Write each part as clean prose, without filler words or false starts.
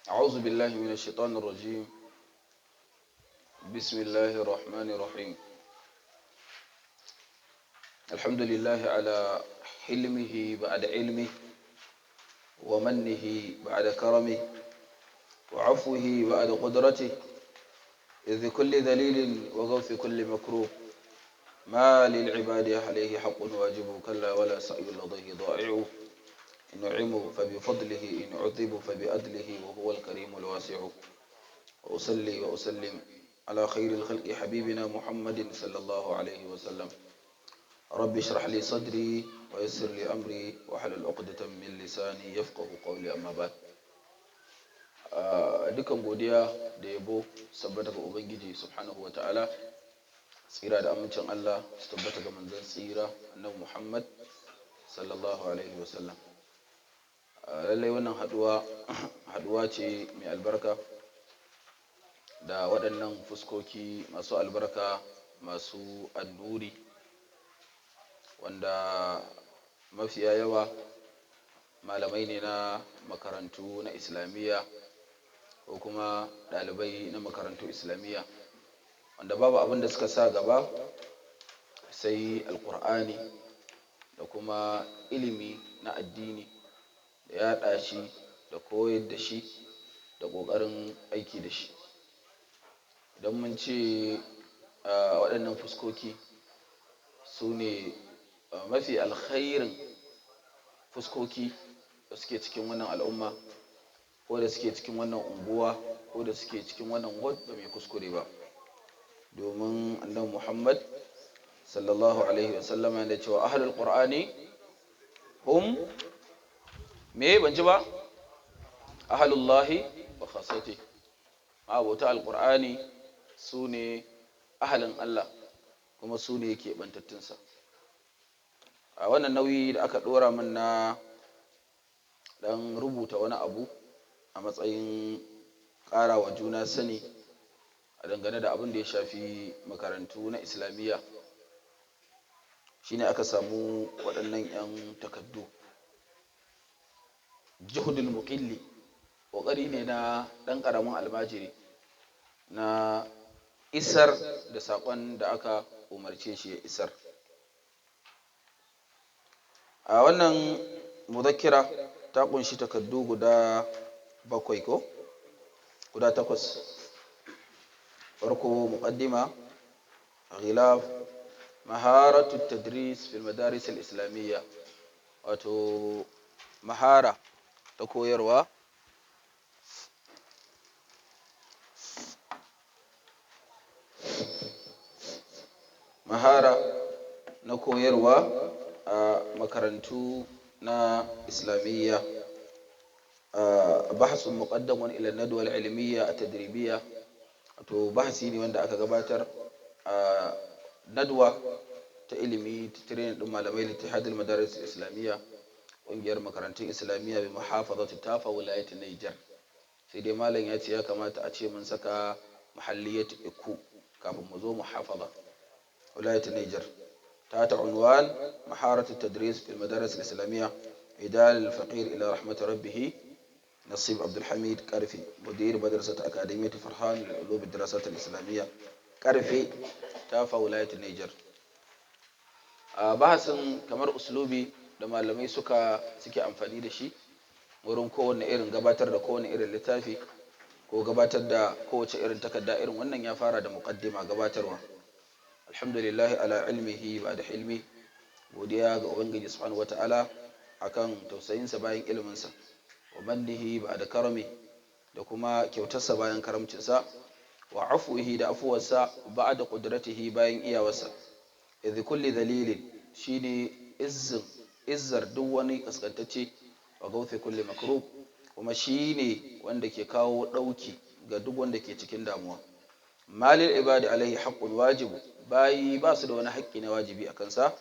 أعوذ بالله من الشيطان الرجيم. بسم الله الرحمن الرحيم. الحمد لله على حلمه بعد علمه، ومنه بعد كرمه، وعفوه بعد قدرته، إذ كل ذليل وغوث كل مكروه. ما للعباد عليه حق واجب، كلا ولا سعي لديه ضائع. إن نعموا فبفضله، إن عذبوا فبأدله، وهو الكريم الواسع. وأصلي وأسلم على خير الخلق حبيبنا محمد صلى الله عليه وسلم. رب اشرح لي صدري ويسر لي أمري واحلل عقدة من لساني يفقه قولي. أما بعد، dukan godiya da yabo tabbata ga Ubangiji subhanahu wa ta'ala, tsira da amincin Allah su tabbata ga manzon tsira Annabi Muhammad sallallahu alaihi wasallam. Lallai wannan haduwa haduwa ce mai albarka da waɗannan fuskoki masu albarka, masu annuri, wanda mafiya yawa malamai ne na makarantu na Islamiyya ko kuma ɗalibai na makarantu Islamiyya, wanda babu abin da suka sa gaba sai Alƙur'ani da kuma ilimi na addini, da yaɗa shi da koyar da shi da ƙoƙarin aiki da shi. Idan mun ce waɗannan fuskoki su ne mafi alkhairin fuskoki da suke cikin wannan al'umma, ko da suke cikin wannan unguwa, ko da suke cikin wannan ward, ba mai kuskure ba, domin Annabi Muhammad sallallahu alaihi wasallam yana cewa ahlul Qur'ani hum, me, ban ji ba, ahlullahi wa khassati. Ma'abota Alqur'ani su ne ahalin Allah, kuma su ne keɓantattunsa. A wannan nauyi da aka ɗora min na ɗan rubuta wani abu a matsayin ƙara wa juna sani a dangane da abin da ya shafi makarantu na Islamiyya, shine aka samu waɗannan 'yan takaddu. Juhudul muƙilli, ƙoƙari ne na ɗan ƙaramin almajiri na isar da saƙon da aka umarce shi ya isar. A wannan muzakkira ta ƙunshi takaddu guda bakwai ko guda takwas. Farko, muqaddima, ghilaf, maharatu tadris fil madaris al islamiyya, wato mahara ta koyarwa, mahara na koyarwa a makarantu na Islamiyya, bahsun muqaddamun ila nadwa al-ilmiyya at-tadribiyya, wato bahasi ne wanda aka gabatar a nadwa ta ilimi ta training din malamai, Ittihad al-Madaris Islamiyya, ƙungiyar makarantun Islamiyya, bi muhafazati Tafa, wilayat Niger. Sai dai malam ya ce ya kamata a ce mun saka mahalliyat Iku kafin mu zo muhafaza, wilayat Niger, تحت عنوان مهارة التدريس في المدارس الإسلامية، إدال الفقير إلى رحمة ربه، نصيب عبد الحميد كارفي، مدير مدرسة أكاديمية فرحان للعلوم الدراسات الإسلامية، كارفي، تافا، ولاية النيجر. Bahasin kamar uslubi da malamai suke amfani da shi wurin kowane irin gabatar da kowane irin littafi ko gabatar da kowace irin takarda irin wannan, ya fara da muqaddima, gabatarwa. Alhamdulillahi ala ilmihi ba da hilmi, godiya ga Ubangiji subhanahu wata'ala akan tausayinsa bayan iliminsa, wa mannihi ba da karami, da kuma kyautarsa bayan karamcinsa, wa afuwihi, da afuwarsa, ba da qudratihi, bayan iyawarsa. Idh kulli dalilin, shine izzin izzar duk wani kaskantacce, wa gauthi kulli makrub, kuma shine wanda ke kawo dauki ga duk wanda ke cikin damuwa. Malil ibadi alaihi haqqun wajibu, bayi ba su da wani haƙƙi na wajibi a kansa,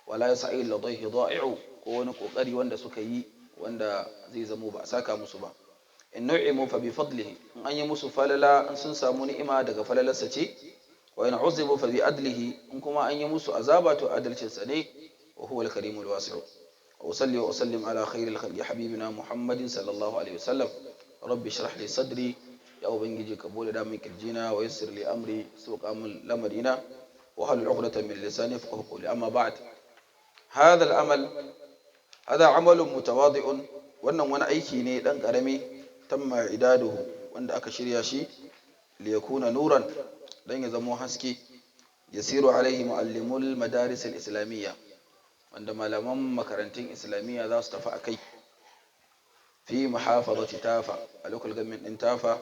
wala yas'i ladayhi da'i'u, ko wani kokari wanda suka yi wanda zai zamo ba a saka musu ba. In nu'imu fa bi fadlihi, in an yi musu falala, in sun samu ni'ima, daga falalarsa ce, wa in uzibu fa bi adlihi, in kuma an yi musu azaba, to adalcinsa ne, wa huwa al-karimul wasi'u. Wa usalli wa usallim ala khairil khalqi habibina Muhammadin sallallahu alaihi wasallam. Rabbi shrah li sadri, ya ubangiji ka bude damin kirjina, wa yassir li amri, sauka min lamarina, wa halul 'uqdatan min lisani yafqahu qawli. Amma ba'd, hadha al-amal hadha 'amalun mutawadi'un, wannan wani aiki ne dan karami, tamma idaduhu, wanda aka shirya shi, li yakuna nuran, dan ya zamo haske, yasiru alaihi muallimul madaris al-islamiyya, wanda malaman makarantun islamiyya za su tafi akai, fi muhafazati Tafa, a local government din Tafa.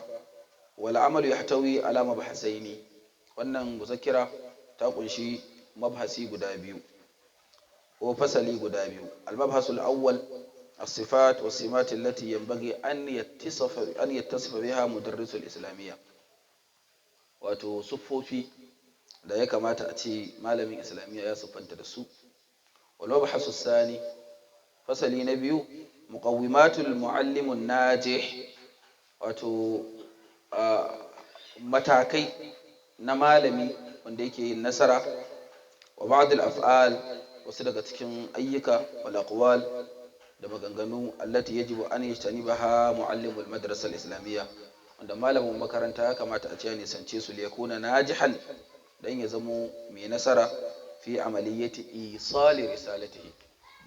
Wal amalu yahtawi ala mabhasaini, wannan muzakkira ta kunshi mabhasi guda biyu ko fasali guda biyu. Al mabhasul awwal: الصفات والسمات التي ينبغي أن يتصف بها مدرس الإسلامية، wato siffofi da ya kamata a ce malamin islamiyya ya siffanta da su. Wal mabhasu sani, fasali na biyu, muqawwimatul muallimun najih, wato matakai na malami wanda yake yin nasara, wa ba'd al af'al, wasu daga cikin ayyuka, wal aqwal, da maganganu, allati yajibu an yajtanibaha muallimul madrasa al islamiyya, wanda malamin makaranta ya kamata a ce ya nisance su, liyakuna najihan, dan ya zamo mai nasara, fi amaliyati isali risalatihi,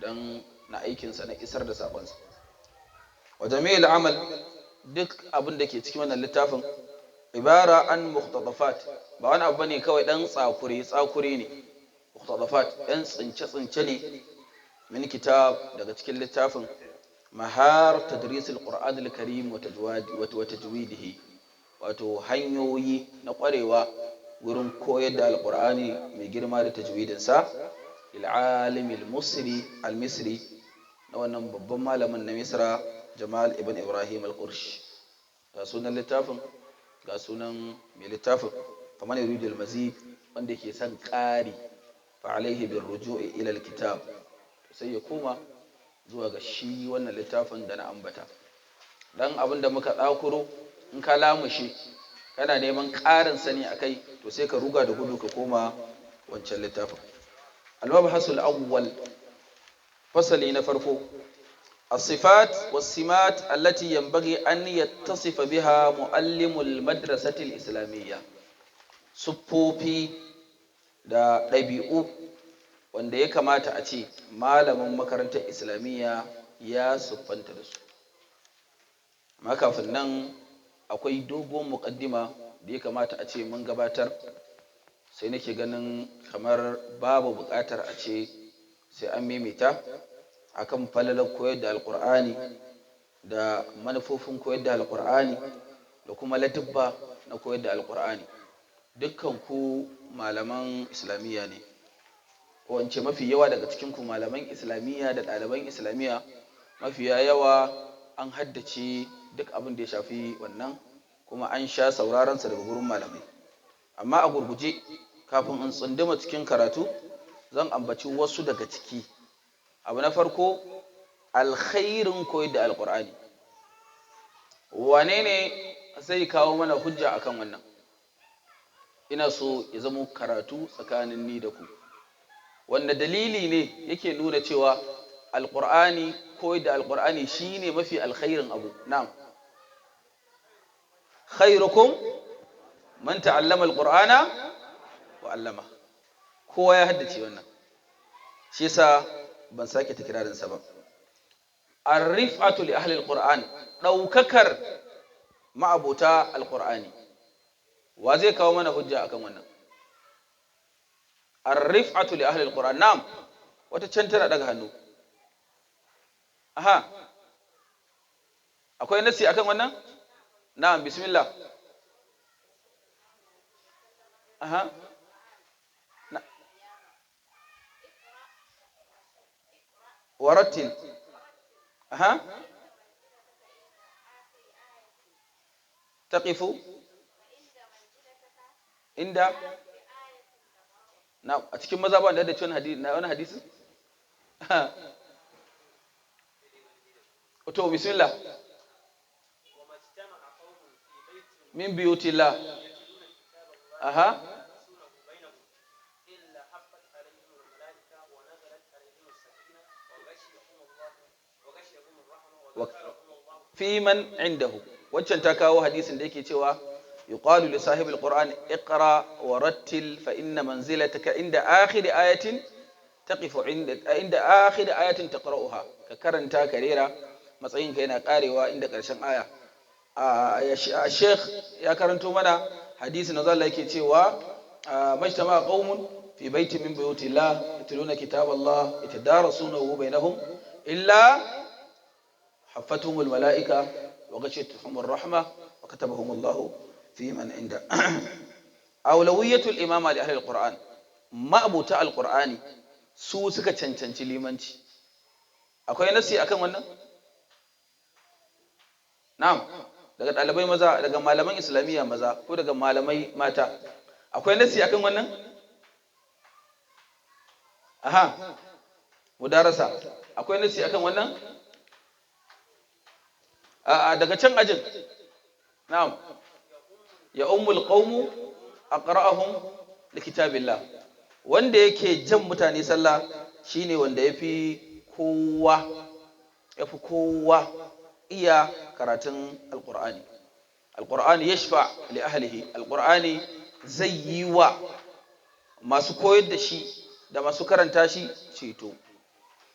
dan na aikinsa na isar da sakonsa. Wa jami'il amal, duk abin da ke cikin wannan littafin, ibara an muqtadafat, ba wani abu bane, kawai dan tsakure tsakure ne, muqtadafat, dan tsince tsince ne, min kitab, daga cikin littafin mahar tadris alquran alkarim wa tajwidihi, wato hanyoyi na kwarewa wurin koyar da alqur'ani mai girma da tajwidinsa, lil al-misri al-misri, na wannan babban malamin na Misra, Jamal ibn Ibrahim al-Qurshi. Ga sunan littafin, ga sunan mai littafin. Faman yuridu al-mazid, wanda ke son ƙari, fa alaihi bir ruju'i ila al-kitab, sai ya koma zuwa ga shi wannan littafin da na ambata. Dan abin da muka tsakuro, in ka lamushe kana neman ƙarin sani akai, to sai ka ruga da gudu ka koma wancan littafin. Al-mabhasul awwal, fasali na farko: الصفات والسمات التي ينبغي أن يتصف بها معلم المدرسة الإسلامية، siffofi da ɗabi'u wanda ya kamata a ce malamin makarantar islamiyya ya siffanta da su. Amma kafin nan akwai dogon muƙaddima da ya kamata a ce mun gabatar, sai nake ganin kamar babu buƙatar a ce sai an maimaita akan falalar koyar da alƙur'ani da manufofin koyar da alƙur'ani da kuma ladubba na koyar da alƙur'ani. Dukkan ku malaman islamiyya ne, ko in ce mafi yawa daga cikin ku malaman islamiyya da ɗaliban islamiyya, mafiya yawa an haddace duk abin da ya shafi wannan, kuma an sha sauraron sa daga gurin malamai. Amma a gurguje, kafin in tsunduma cikin karatu, zan ambaci wasu daga ciki. Abu na farko, alkhairin koyar da alkur'ani. Wane ne zai kawo mana hujja akan wannan? Ina so ya zama karatu tsakanin ni da ku. Wanda dalili ne yake nuna cewa alkur'ani, koyar da alkur'ani shine mafi alkhairin abu? Na'am. Khairukum man ta'allama alqur'ana wa 'allama. Kowa ya haddace wannan, shi yasa ban sake tikirarin sa ba. Ar-rif'atu li ahli alquran, daukakar ma'abota alqur'ani. Wa zai kawo mana hujja akan wannan? Ar-rif'atu li ahli alquran. Na'am, wata can tana daga hannu. Aha, akwai nasi akan wannan? Na'am, bismillah. Aha, na. Warattil. Aha, taqifu inda na. A cikin maza ba da wani hadisi na wani hadisi. To, bismillah. Min biyutillah. Aha. إلا حفت عليهم الملائكة ونزلت عليهم السكينة وغشيهم الله وغشيهم الرحمة وذكرهم الله fi man indahu. Waccan ta kawo hadisin da yake cewa yuqalu li sahibil qur'an iqra wa rattil fa inna manzilataka inda akhir ayatin taqifu inda akhir ayatin taqra'uha. Ka karanta ka rera, matsayinka yana karewa inda karshen aya. A sheikh ya karanto mana hadisi na zalla yake cewa majtama qaumun fi baitin min buyutillah yatluna kitaballah yatadarasunahu bainahum illa haffatuhum almalaika wa ghashiyatuhum arrahma wa katabahum Allah fi man inda. Awlawiyatul imama li ahli alquran, ma'abuta alqur'ani su suka cancanci limanci. Akwai nasi akan wannan? Na'am, daga ɗalibai maza, daga malaman islamiyya maza ko daga malamai mata, akwai nasi akan wannan? Aha, mudarasa, akwai nasi akan wannan? A'a, daga can ajin. Na'am, ya ummul qaumu aqra'ahum likitabillah. Wanda yake jan mutane sallah shine wanda yafi kowa yafi kowa iya karatun alqur'ani. Alqur'ani yashfa li ahlihi, alqur'ani zai yi wa masu koyar da shi da masu karanta shi ceto.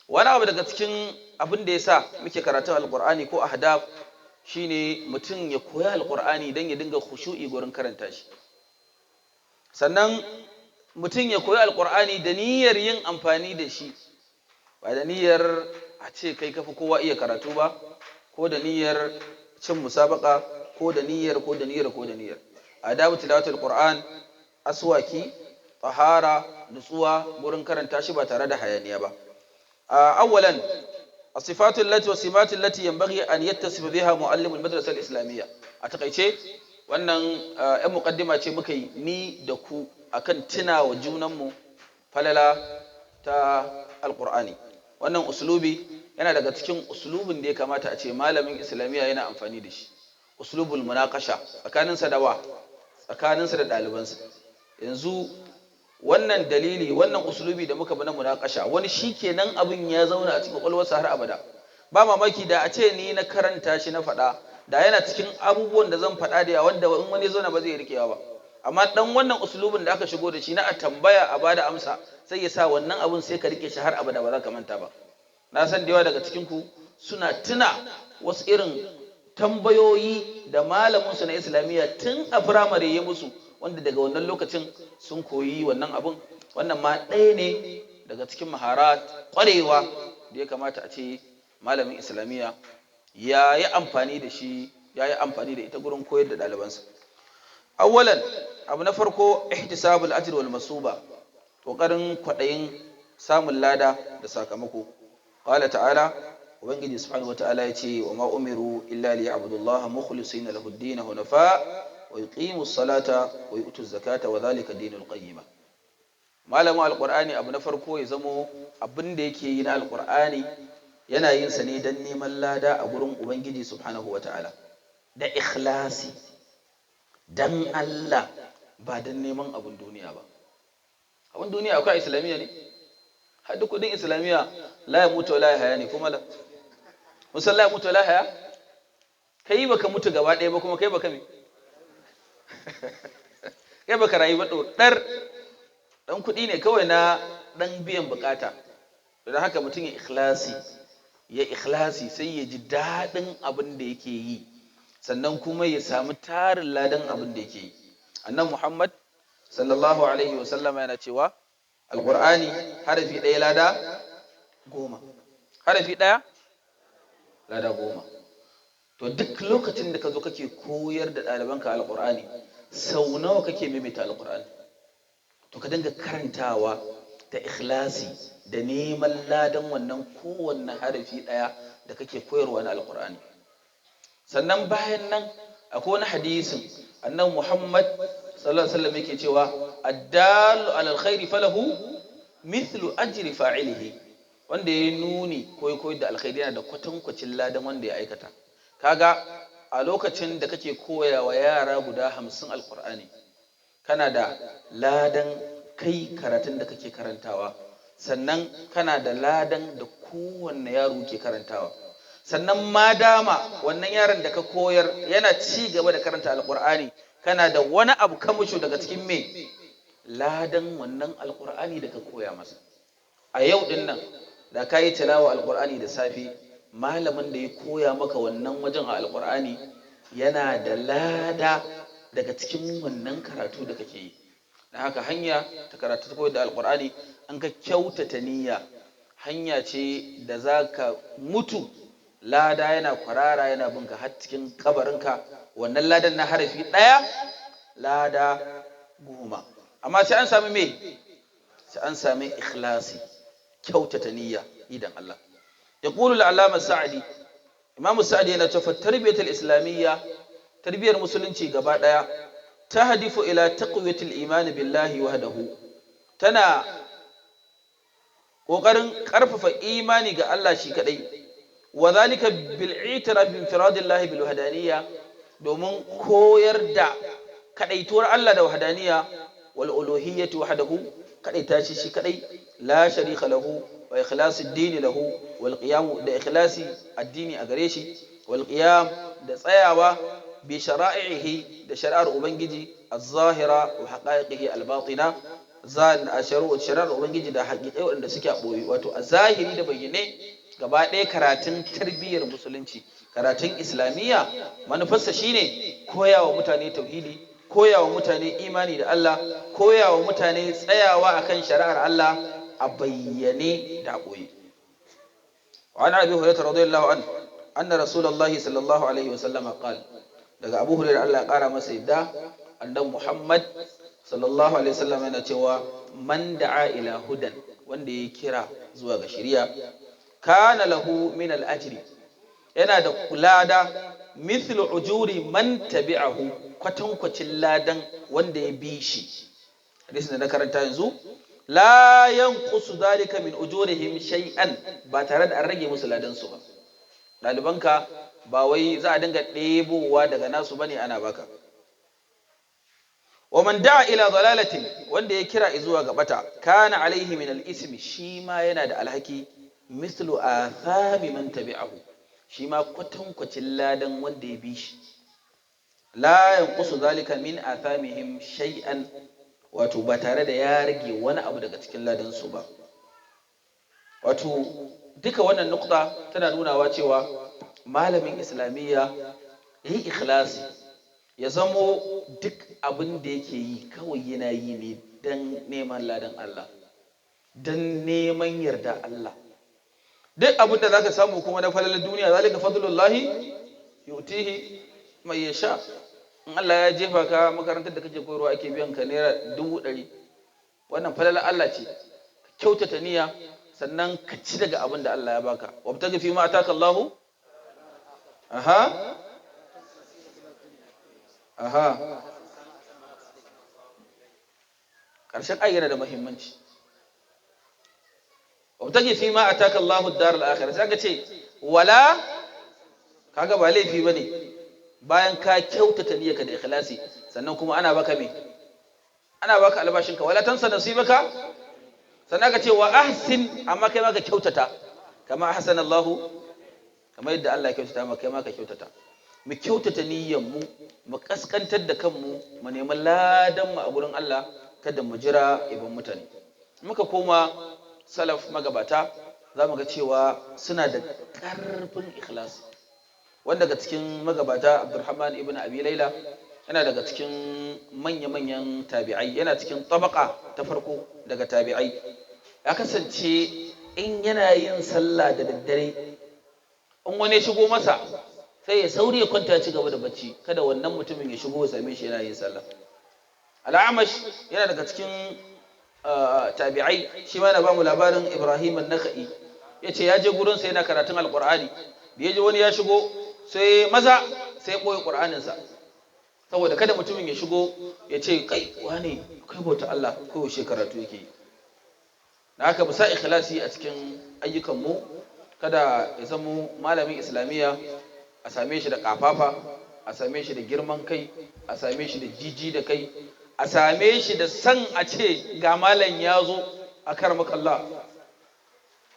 Wani abu daga cikin abin da ya sa muke karatun alqur'ani ko ahdaf shine mutum ya koya alqur'ani don ya dinga khushu'i gurin karanta shi. Sannan mutum ya koyi alqur'ani da niyyar yin amfani da shi, ba da niyyar a ce kai kafi kowa iya karatu ba, ko da niyyar cin musabaka, ko da niyyar, ko da niyyar, ko da niyyar. Adabu tilawatul qur'an: aswaki, tahara, nutsuwa gurin karanta shi ba tare da hayaniya ba. Awwalan, الصفات التي والسمات التي ينبغي أن يتصف بها معلم المدرسة الإسلامية. A takaice wannan ‘yan muƙaddima ce muka yi ni da ku akan tuna wa junanmu falala ta alƙur'ani. Wannan uslubi yana daga cikin uslubin da ya kamata a ce malamin islamiyya yana amfani da shi, uslubul munaqasha, tsakaninsa da wa? Tsakaninsa da ɗalibansa. Yanzu wannan dalili, wannan uslubi da muka bi na munaqasha, wani shikenan abin ya zauna a cikin kwakwalwarsa har abada. Ba mamaki da a ce ni na karanta shi na faɗa, da yana cikin abubuwan da zan faɗa da yawa wanda in wani zauna ba zai rikewa ba. Amma dan wannan uslubin da aka shigo da shi na a tambaya a bada amsa, sai ya sa wannan abun sai ka rike shi har abada, ba za ka manta ba. Na san da yawa daga cikin ku suna tuna wasu irin tambayoyi da malaminsu na islamiyya tun a firamare ya musu, wanda daga wannan lokacin sun koyi wannan abun. Wannan ma ɗaya ne daga cikin maharat, ƙwarewa da ya kamata a ce malamin islamiyya ya yi amfani da shi, ya yi amfani da ita gurin koyar da ɗalibansa. Awwalan, abu na farko, ihtisabul ajr wal masuba, kokarin kwaɗayin samun lada da sakamako. Qala ta'ala, ubangiji subhanahu wata'ala ya ce: wa ma umiru illa liya'budullaha mukhlisina lahu ad-din hunafa wa yuqimu as-salata wa yu'tu az-zakata wa dhalika dinul qayyima. Malamin alqur'ani, abu na farko ya zamo abin da yake yi na alqur'ani yana yin sa ne dan neman lada a gurin ubangiji subhanahu wata'ala da ikhlasi, dan Allah, ba dan neman abun duniya ba. Abun duniya akwai islamiyya ne? Har duk kudin islamiyya la ya mutu la ya haya ne. Kuma la musan la ya mutu la haya, kai baka mutu gaba ɗaya ba, kuma kai baka me, kai baka rayu ba. Ɗar ɗan kuɗi ne kawai na ɗan biyan bukata. Don haka mutum ya ikhlasi, ya ikhlasi, sai ya ji daɗin abin da yake yi, sannan kuma ya samu tarin ladan abin da yake yi. Annan Muhammad sallallahu alaihi wasallama yana cewa alƙur'ani harafi ɗaya lada 10, harafi ɗaya lada 10. To duk lokacin da ka zo kake koyar da ɗalibanka alƙur'ani, sau nawa kake maimaita alƙur'ani? To ka dinga karantawa da ikhlasi da neman ladan wannan kowanne harafi ɗaya da kake koyarwa na alƙur'ani. Sannan bayan nan akwai wani hadisin annan Muhammad sallallahu alaihi wasallam yake cewa addallu ala alkhairi falahu mithlu ajri fa'ilihi. Wanda ya nuni ko koyar da alkhairi yana da kwatankwacin ladan wanda ya aikata. Kaga a lokacin da kake koya wa yara guda 50 alkur'ani, kana da ladan kai karatun da kake karantawa, sannan kana da ladan da kowanne yaro ke karantawa. Sannan ma dama wannan yaron da ka koyar yana ci gaba da karanta Alqur'ani, kana da wani abu kamusho daga cikin me ladan wannan Alqur'ani da ka koya masa. A yau din nan da ka yi tilawa Alqur'ani da safe, malamin da ya koya maka wannan wajen a Alqur'ani yana da lada daga cikin wannan karatu da kake yi. Dan haka hanya ta karatu, ta koyar da Alqur'ani, an ka kyautata niyya, hanya ce da za ka mutu lada yana kwarara yana binka har cikin kabarinka. Wannan ladan na harafi ɗaya lada 10, amma sai an sami me? Sai an sami ikhlasi, kyautata niyya idan Allah. Yaqulu al-allama Sa'di, Imam Sa'di yana cewa tarbiyatul islamiyya, tarbiyar musulunci gaba ɗaya, tahdifu ila taqwiyatil iman billahi wahdahu, tana ƙoƙarin ƙarfafa imani ga Allah shi kaɗai. Wa zalika bil i'tiraf bi infiradillahi bil wahdaniyya, domin koyar da kadaituwar Allah da wahdaniyya, wal uluhiyyati wahdahu, kadaita shi shi kadai, la sharika lahu, wa ikhlasu ad-din lahu, wal qiyam, da ikhlasi addini a gare shi, wal qiyam, da tsayawa, bi shara'ihi, da shari'ar Ubangiji, az-zahira, wa haqa'iqihi al-batina, zan a shari'ar Ubangiji da haƙiƙai waɗanda suke a ɓoye, wato a zahiri da bayyane gaba ɗaya. Karatun tarbiyyar musulunci, karatun Islamiyya, manufarsa shine koyawa mutane tauhidi, koyawa mutane imani da Allah, koyawa mutane tsayawa akan shari'ar Allah a bayyane da ɓoye. وعن ابي هريره رضي الله عنه ان رسول الله صلى الله عليه وسلم قال، daga Abu Hurairah, Allah ya kara masa yadda, annabi Muhammad sallallahu alaihi wasallam yana cewa: man da'a ila hudan, wanda ya kira zuwa ga shari'a, kana lahu min al-ajri, yana da lada, mithlu ujuri man tabi'ahu, kwatankwacin ladan wanda ya bi shi. Hadisin da na karanta yanzu, la yanqusu dhalika min ujurihim shay'an, ba tare da an rage musu ladan su ba. Ɗalibanka ba wai za a dinga ɗebowa daga nasu bane ana baka. Wa man da'a ila dalalatin, wanda ya kira zuwa ga bata, kana alaihi min al-ismi, shi ma yana da alhaki, mislu athami man tabi'ahu, shi ma kwatankwacin ladan wanda ya bi shi, la yanqusu zalika min athamihim shay'an, wato ba tare da ya rage wani abu daga cikin ladan su ba. Wato duka wannan nukta tana nunawa cewa malamin Islamiyya ya yi ikhlasi, ya zamo duk abin da yake yi kawai yana yi ne don neman ladan Allah, don neman yarda Allah. Duk abin da zaka samu kuma na falalar duniya, zalika fadlullahi yu'tihi man yasha. In Allah ya jefa ka makarantar da kake koyarwa ake biyan ka ₦100,000, wannan falalar Allah ce. Ka kyautata niyya, sannan ka ci daga abin da Allah ya baka. Wabtaghi fi ma ataka Allahu. Aha aha, ƙarshen ayi yana da muhimmanci. Wabtaghi fi ma ataka Allahu ad-dar al-akhirah, sai aka ce wala, kaga ba laifi bane bayan ka kyautata niyyarka da ikhlasi, sannan kuma ana baka me? Ana baka albashinka. Wala tansa nasibaka, sannan aka ce wa ahsin, amma kai ma ka kyautata, kama ahsana Allahu, kamar yadda Allah ya kyautata maka, kai ma ka kyautata. Mu kyautata niyyar mu, mu kaskantar da kanmu, mu nemi ladan mu a gurin Allah, kada mu jira ibn mutane. Muka koma salaf, magabata, za mu ga cewa suna da ƙarfin ikhlasi. Wanda daga cikin magabata, Abdurrahman ibn Abi Laila, yana daga cikin manya-manyan tabi'ai, yana cikin tabaka ta farko daga tabi'ai. Ya kasance in yana yin sallah da daddare, in wani ya shigo masa, sai ya sauri ya kwanta ya ci gaba da bacci, kada wannan mutumin ya shigo ya same shi yana yin sallah. Al'amash yana daga cikin tabi'ai, shi ma yana ba mu labarin Ibrahim an-Nakhai, yace ya je gurinsa yana karatun Alqur'ani, da ya ji wani ya shigo, sai maza sai ɓoye Qur'aninsa, saboda kada mutumin ya shigo ya ce, "Kai wane, kai bauta Allah, ko yaushe karatu yake yi." Na haka mu sa ikhlasi a cikin ayyukanmu. Kada ya zamo malamin Islamiyya a same shi da kafafa, a same shi da girman kai, a same shi da jiji da kai, a same shi da san a ce ga malam ya zo a karamakalla.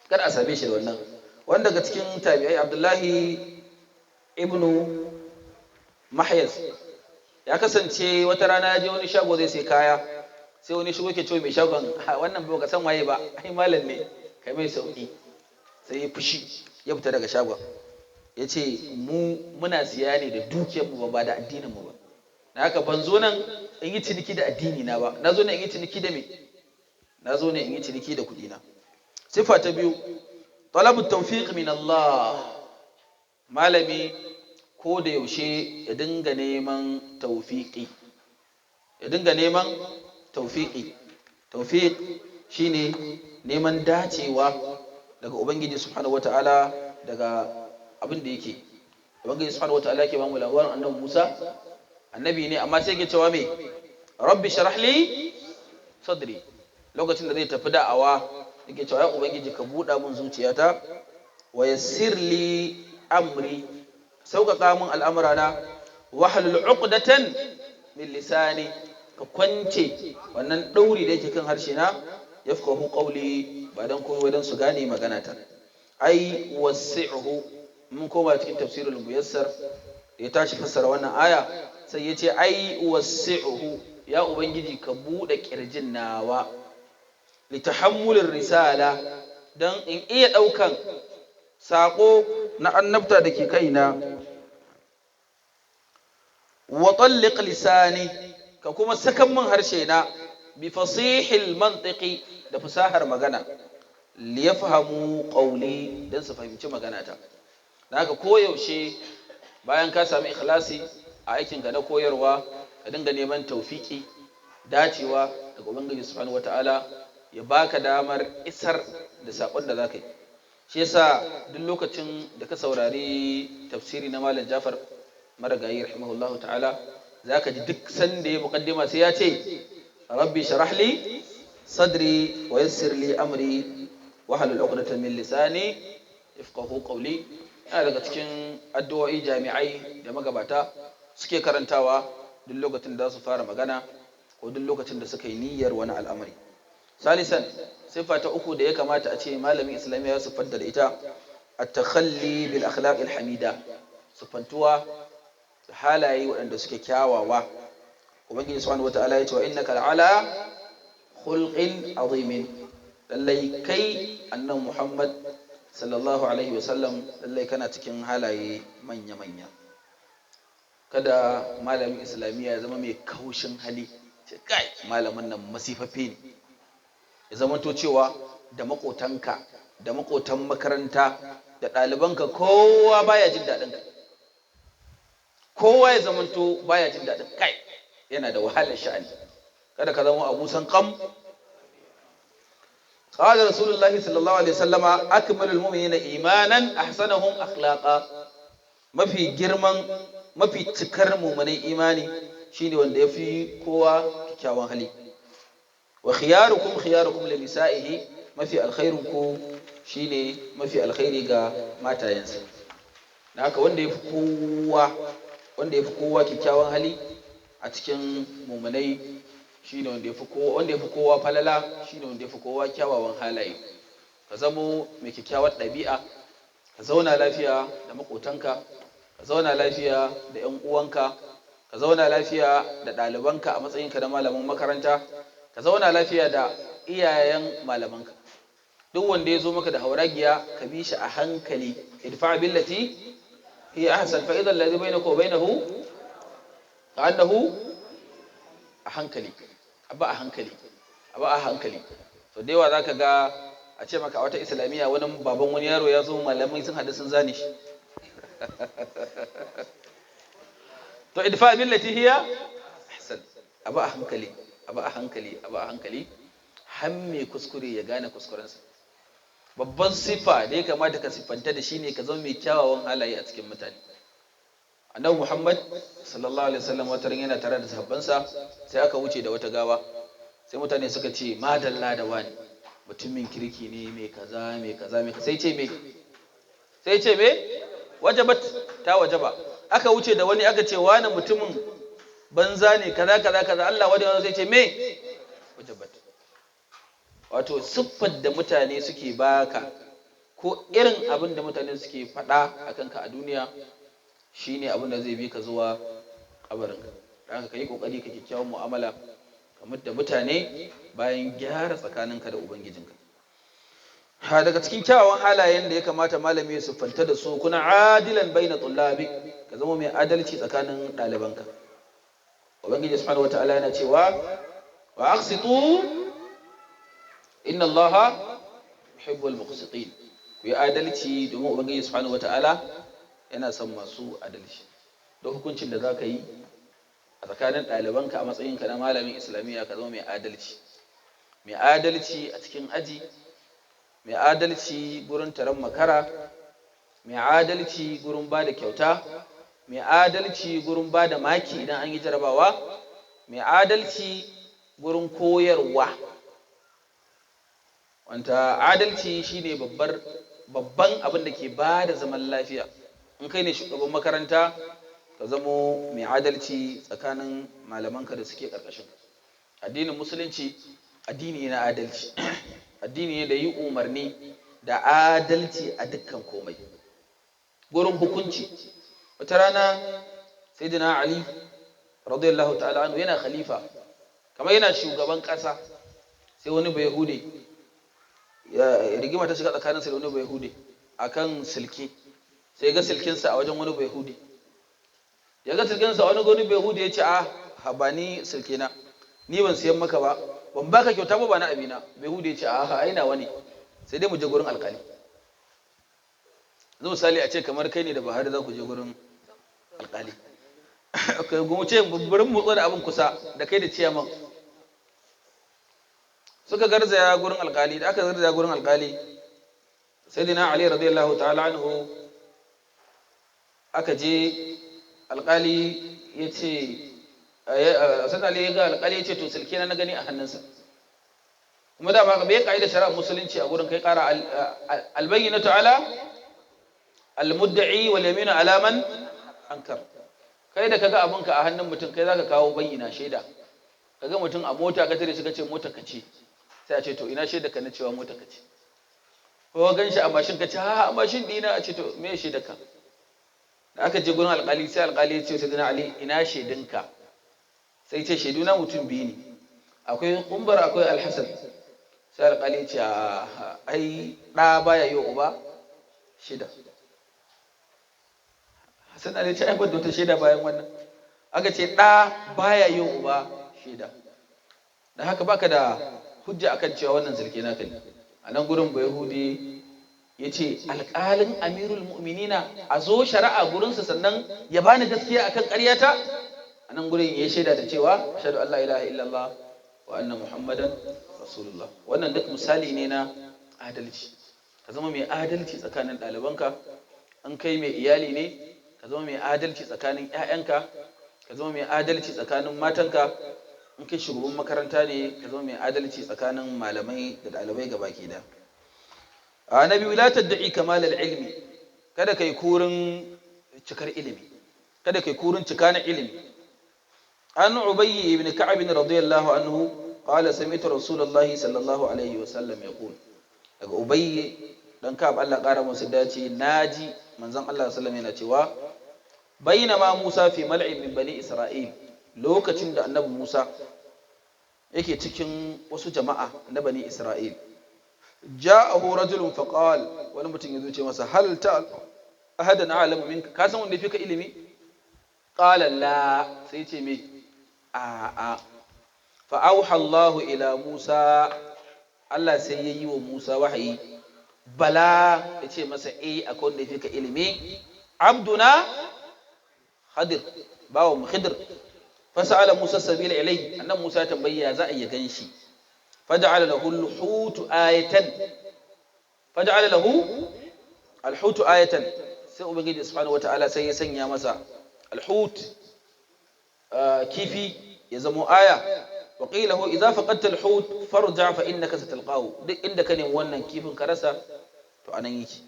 Kada a same shi da wannan. Wanda daga cikin tabi'ai, Abdullahi ibnu Mahyaz, ya kasance wata rana ya je wani shago zai sai kaya, sai wani shigo ke cewa mai shagon, "Wannan ba ka san waye ba, ai malam ne, kai mai sauki." Sai ya fushi ya fita daga shagon, ya ce, "Mu muna siya ne da dukiyar mu, ba da addinin mu ba. Na haka ban zo nan in yi ciniki da addini na ba, na zo ne in yi ciniki da me? Na zo ne in yi ciniki da kuɗi na." Sifa ta biyu, talabu tawfiq min Allah. Malami ko da yaushe ya dinga neman tawfiqi, ya dinga neman tawfiqi. Tawfiq shine neman dacewa daga Ubangiji subhanahu wataala daga abin da yake. Ubangiji subhanahu wataala yake ba mu labarin Annabi Musa, annabi ne, amma sai yake cewa me? "Rabbi shrah li sadri." Lokacin da zai tafi da'awa, yake cewa, "Ya Ubangiji, ka buɗa mun zuciyata, wa yassir li amri, sauƙaƙa mun al'amurana, wahlul uqdatan min lisani, ka kwance wannan ɗauri da yake kan harshe na, yafqahu qawli, ba dan komai dan su gane magana ta." Ai wasi'hu. Mun koma cikin Tafsirul Muyassar, ya tashi fassara wannan aya, sai ya ce, "Ai wasi'hu, ya Ubangiji, ka buɗe kirjin nawa, litahammulin risala, don in iya ɗaukan saƙo na annabta da ke kaina, wa talliq lisani, ka kuma sakan min harshe na, bi fasihil mantiqi, da fasahar magana, liyafhamu qawli, dan su fahimci magana ta." Dan haka koyaushe bayan ka sami ikhlasi a aikinka na koyarwa, ka dinga neman taufiki, dacewa daga Ubangiji subhanahu wataala, ya baka damar isar da sakon da zaka yi. Shi yasa duk lokacin da ka saurari tafsiri na Malam Jafar marigayi rahimahullahu ta'ala, zaka ji duk sanda ya muqaddima sai ya ce, "Rabbi shrah li sadri wa yassir li amri wa halul 'uqdatan min lisani yafqahu qawli." Yana daga cikin addu'o'i jami'ai da magabata suke karantawa duk lokacin da su fara magana ko duk lokacin da suka yi niyyar wani al'amari. Salisan, siffa ta uku da ya kamata a ce malamin Islamiyya ya siffanta da ita, at-takhalli bil akhlaq al hamida, siffantuwa da halaye waɗanda suke kyawawa. Ubangiji subhanahu wata'ala ya ce, "Wa innaka la'ala khulqin azimin." Lallai kai Annabi Muhammad sallallahu alaihi wasallam, lallai kana cikin halaye manya-manya. Kada malamin Islamiyya ya zama mai kaushin hali, ce, "Kai, malamin nan masifaffe ne." Ya zama to cewa da makotanka, da makotan makaranta, da ɗalibanka, kowa baya jin daɗin ka, kowa ya zamanto baya jin daɗin kai, yana da wahalar sha'ani. Kada ka zama abu san kam. قال رسول الله صلى الله عليه وسلم، أكمل المؤمنين إيمانا أحسنهم أخلاقا. Mafi girman, mafi cikar mu'minai imani shine wanda ya fi kowa kyakkyawan hali. Wa khiyarukum khiyarukum li nisa'ihi, mafi alkhairin ku shine mafi alkhairi ga matayensa. Da haka wanda ya fi kowa kyakkyawan hali a cikin mu'minai shine wanda ya fi kowa falala, shine wanda ya fi kowa kyawawan halaye. Ka zamo mai kyakkyawar ɗabi'a, ka zauna lafiya da maƙotanka, ka zauna lafiya da 'yan uwanka, ka zauna lafiya da ɗalibanka a matsayinka na malamin makaranta, ka zauna lafiya da iyayen malamanka. Duk wanda ya zo maka da hauragiya, ka bi shi a hankali. Idfa billati hiya ahsan fa idha alladhi bainaka wa bainahu ka'annahu. A hankali, a ba a hankali, a ba a hankali. To da yawa zaka ga a ce maka a wata Islamiyya wani baban wani yaro ya zo, malamai sun haɗu sun zane shi. To idfa billati hiya ahsan, a ba a hankali, a ba a hankali, a ba a hankali, har mai kuskure ya gane kuskurensa. Babban sifa da ya kamata ka siffanta da shi ne ka zama mai kyawawan halaye a cikin mutane. Annabi Muhammad sallallahu alaihi wasallam wata ran yana tare da sahabbansa, sai aka wuce da wata gawa. Sai mutane suka ce, "Madalla da wani, mutumin kirki ne, mai kaza, mai kaza, mai kaza." Sai ce me? Sai ce me? "Wajabat, ta wajaba." Aka wuce da wani, aka ce, "Wani mutumin banza ne, kaza kaza kaza, Allah wani wani." Sai ce me? "Wajabat." Wato siffar da mutane suke baka ko Ko irin abin da mutane suke faɗa a kanka a duniya shine abin da zai bi ka zuwa kabarinka. Don haka ka yi ƙoƙari ka kyakkyawan mu'amala kamar da mutane bayan gyara tsakaninka da ubangijinka. Ha, daga cikin kyawawan halayen da ya kamata malami ya siffanta da su, kuna adilan baina tullabi, ka zama mai adalci tsakanin ɗalibanka. Ubangiji subhanahu wataala yana cewa wa aqsitu inna Allaha yuhibbul muqsitin. Ku yi adalci domin ubangiji subhanahu wataala yana son masu adalci. Don hukuncin da zaka yi a tsakanin ɗalibanka a matsayinka na malamin islamiyya, ka zama mai adalci. Mai adalci a cikin aji, mai adalci gurin taron makara, mai adalci gurin ba da kyauta, mai adalci gurin ba da maki idan an yi jarabawa, mai adalci gurin koyarwa. Wanta adalci shine babban abin da ke ba da zaman lafiya. In kai ne shugaban makaranta, ka zamo mai adalci tsakanin malamanka da suke ƙarƙashin. Addinin musulunci addini ne na adalci, addini ne da yi umarni da adalci a dukkan komai gurin hukunci. Wata rana sayyidina Ali radiyallahu ta'ala anhu yana khalifa, kamar yana shugaban ƙasa, sai wani bayahude ya rigima ta shiga tsakaninsa da wani bayahude akan silke. Sai ga silkinsa a wajen wani bayahude, ya ga silkinsa a wani bayahude, ya ce a ba ni silkena, ni ban siyan maka ba, ban baka kyauta ba, ba na abina. Bayahude ya ce a ai nawa ne, sai dai mu je gurin alkali. Yanzu misali a ce kamar kai ne da Buhari za ku je gurin alkali. Kai mu ce burin motsa da abin kusa da kai da ciyaman. Suka garzaya gurin alkali. Da aka garzaya gurin alkali, sayyidina Ali radiyallahu ta'ala anhu, aka je alkali ya ce, sai Ali ya ga alkali ya ce to silke na gani a hannunsa. Kuma da ba bai kaida shari'ar musulunci a gurin kai kara, albayyinatu ala almudda'i wal yaminu ala man ankar. Kai da kaga abinka a hannun mutum, kai zaka kawo bayyana shaida. Kaga mutum a mota, ka tare shi, kace mota ka ce, sai a ce to ina shaida ka na cewa mota ka ce? Ko gan shi a mashin, ka ce ha a mashin dina, a ce to me shaida ka? Da aka je gurin alƙali, sai alƙali ya ce sai Ali, ina shaidinka? Sai ce shaiduna mutum biyu ne, akwai Umar, akwai Alhassan. Sai alƙali ya ce ai ɗa baya yi wa uba shaida. Hassan Ali ce ai ban da wata shaida bayan wannan. Aka ce ɗa baya yi wa uba shaida, dan haka baka da hujja akan cewa wannan zirke naka ne. A nan gurin Bayahudi ya ce alƙalin amirul mu'minina a zo shari'a gurinsa sannan ya bani gaskiya akan ƙaryata. A nan gurin ya shaida da cewa ashhadu an la ilaha illallah wa anna muhammadan rasulullah. Wannan duk misali ne na adalci. Ka zama mai adalci tsakanin ɗalibanka. An kai mai iyali ne, ka zama mai adalci tsakanin 'ya'yanka, ka zama mai adalci tsakanin matanka. In kai shugaban makaranta ne, ka zama mai adalci tsakanin malamai da ɗalibai gabaki da. Na biyu, la tadda'i kamal ilmi, kada kai kurin cikar ilimi, kada kai kurin cika na ilimi. An Ubayy ibn Ka'ab radiyallahu anhu qala sami'tu Rasulullahi sallallahu alaihi wa sallam yaqul. Daga Ubayy dan Ka'ab, Allah kara musu dace, naji manzon Allah sallallahu alaihi wasallam yana cewa bainama Musa fi mal'in min bani Isra'il, lokacin da annabi Musa yake cikin wasu jama'a na bani Isra'il, ja'ahu rajulun faqal, wani mutum ya ce masa hal ta ahadan a'lamu minka, ka san wanda yafi ka ilimi? Qala la, sai ce me a a. Fa auha Allahu ila Musa, Allah sai ya yi wa Musa wahayi, bala, ya ce masa eh, akwai wanda yafi ka ilimi, abduna Khadir, bawa mu Khidir. Fasa'ala Musa sabila ilai, annan Musa ya tambayi ya za a iya ganshi. Faja'ala lahu al-hutu ayatan, faja'ala lahu al-hutu ayatan, sai ubangiji subhanahu wata'ala sai ya sanya masa al-hut, kifi ya zamo aya. Wa qila lahu idza faqadta al-hut farja fa innaka satalqahu, duk inda ka nemi wannan kifin ka rasa, to anan yake.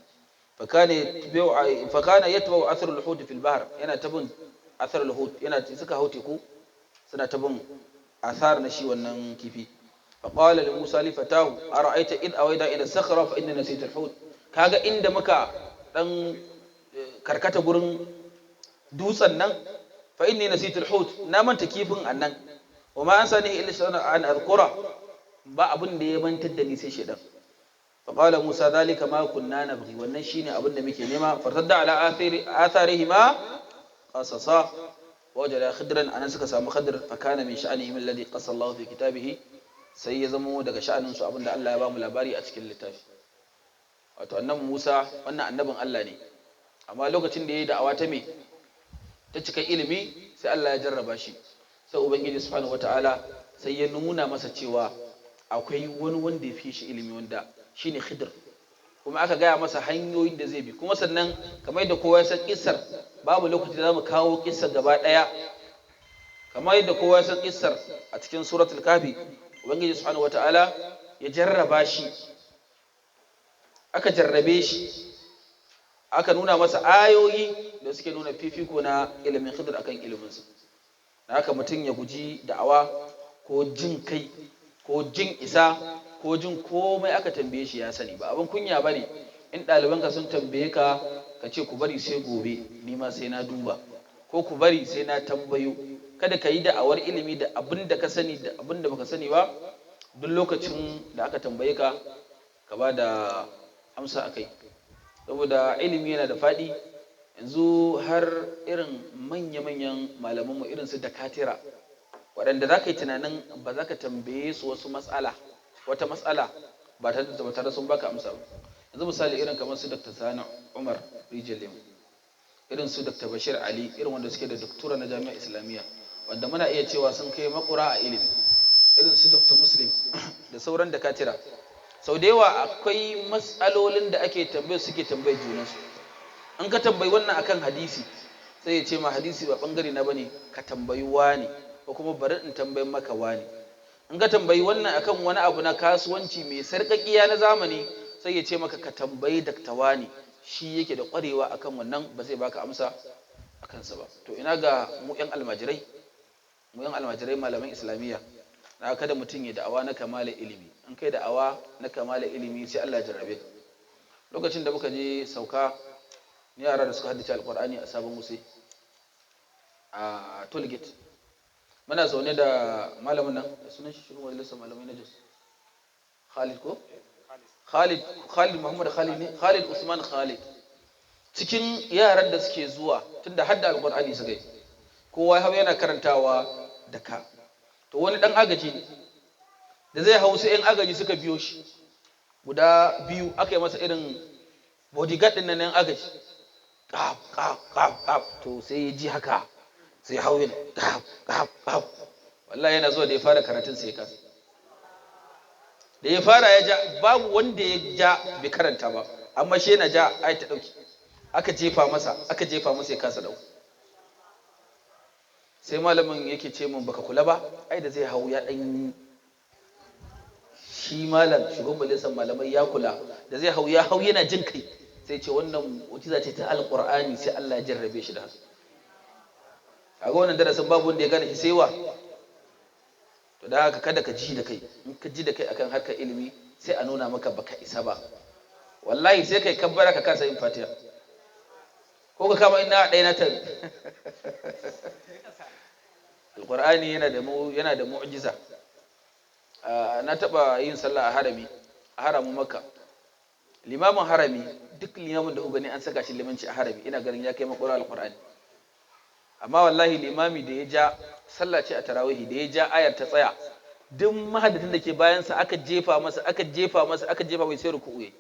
Fakana yatba'u athar al-hut fil bahr, yana tabin athar al-hut, yana suka hau teku suna tabin athar na shi wannan kifi. Faqala li Musa li fatahu ara'aita id awayda ila sakhra fa inni nasitu al-hut, Kaga inda muka dan karkata gurin dutsen nan, fa inni nasitul hut, na manta kifin annan. Wa ma ansani illa shaytan an azkura, ba abin da ya mantar da ni sai shaytan. Fa qala Musa zalika ma kunna nabghi, wannan shine abin da muke nema. Fartadda ala atharihima qasasa wajada khidran, anan suka samu Khidr. Fa kana min sha'anihim alladhi qassa Allah fi kitabihi, sai ya zamo daga sha'anin su abinda Allah ya ba mu labari a cikin littafi. Wato annabi Musa wannan annabin Allah ne, amma lokacin da ya yi da'awa ta me ta cika ilimi, sai Allah ya jarraba shi. Sai Ubangiji subhanahu wata'ala sai ya nuna masa cewa akwai wani wanda ya fi shi ilimi, wanda shine Khidr, kuma aka gaya masa hanyoyin da zai bi. Kuma sannan kamar yadda kowa ya san kissar, babu lokaci da zamu kawo kissar gaba daya. Kamar yadda kowa ya san kissar a cikin Suratul Kafi, Ubangiji subhanahu wata'ala ya jarraba shi, aka jarrabe shi, aka nuna masa ayoyi da suke nuna fifiko na ilimin Khidr akan iliminsa. Da haka mutum ya guji da'awa ko jin kai ko jin isa ko jin komai aka tambaye shi ya sani. Ba abin kunya ba ne in ɗalibanka sun tambaye ka, ka ce ku bari sai gobe, ni ma sai na duba, ko ku bari sai na tambayo. Kada ka yi da'awar ilimi da abin da ka sani da abin da baka sani ba. Duk lokacin da aka tambaye ka, ka ba da amsa a kai, saboda ilimi yana da faɗi. Yanzu har irin manya-manyan malamanmu irin su dakatira, waɗanda za ka yi tunanin ba za ka tambaye su wasu matsala, wata matsala, ba tare sun baka amsa ba. Yanzu misali irin kamar su Dr. Sani Umar Rijiyar Lemu, irin su Dr. Bashir Ali, irin wanda suke da doktora na Jami'a Islamiyya, wanda muna iya cewa sun kai makura a ilimi, irin su Dr. Muslim da sauran dakatira, sau da yawa akwai matsalolin da ake tambaye suke tambaye junansu. In ka tambayi wannan akan hadisi, sai ya ce ma hadisi ba bangare na bane, ka tambayi wani, ko kuma bari in tambayi maka wani. In ka tambayi wannan akan wani abu na kasuwanci mai sarƙaƙiya na zamani, sai ya ce maka ka tambayi dakta wani, shi yake da ƙwarewa akan wannan, ba zai baka amsa a kansa ba. To ina ga mu 'yan almajirai, mu 'yan almajirai malaman Islamiyya? Na kada mutum ya da'awa na kamala ilimi. In kai da'awa na kamala ilimi, sai Allah ya jarrabe ka. Lokacin da muka je sauka yara da suka haddace Alkur'ani a Sabon Wuse a tollgate, muna zaune da malamin nan da sunan shi shugaban majalisar malamai na Jos, Khalid ko Khalid, Khalid Muhammad Khalid ne, Khalid Usman Khalid. Cikin yaran da suke zuwa, tunda hadda Alkur'ani suka yi, kowa hau yana karantawa da ka. To wani dan agaji ne da zai hau, sai yan agaji suka biyo shi guda biyu, aka yi masa irin bodyguard din nan yan agaji, kaf kaf kaf kaf. To sai ya ji haka, sai hau yana kaf kaf kaf. Wallahi yana zuwa da ya fara karatun sai ya kasa. Da ya fara ya ja, babu wanda ya ja bai karanta ba, amma shi yana ja ai ta dauki, aka jefa masa, aka jefa masa, ya kasa dauka. Sai malamin yake ce min, baka kula ba, ai da zai hau ya dan shi. Malam shugaban majalisar malamai ya kula da zai hau, ya hau yana jin kai. Sai ce wannan mu'jiza ce ta Alqur'ani, sai Allah ya jarrabe shi da haka. Kaga wannan darasin babu wanda ya gane shi sai wa? To da haka kada ka ji da kai. In ka ji da kai akan harkar ilimi, sai a nuna maka baka isa ba. Wallahi sai kai kabbara ka kasa yin Fatiha, ko ka kama ina ɗaya na ta. Alqur'ani yana da mu'jiza. Na taɓa yin sallah a harami, a haramin Makka. Limamin harami, duk limamin da gani an saka shi limanci a harami, ina ganin ya kai makura Alqur'ani. Amma wallahi limami da ya ja sallah ce a tarawihi, da ya ja ayar ta tsaya, duk mahaddatin da ke bayansa aka jefa masa, aka jefa masa, aka jefa mai, sai ruku'u yayi.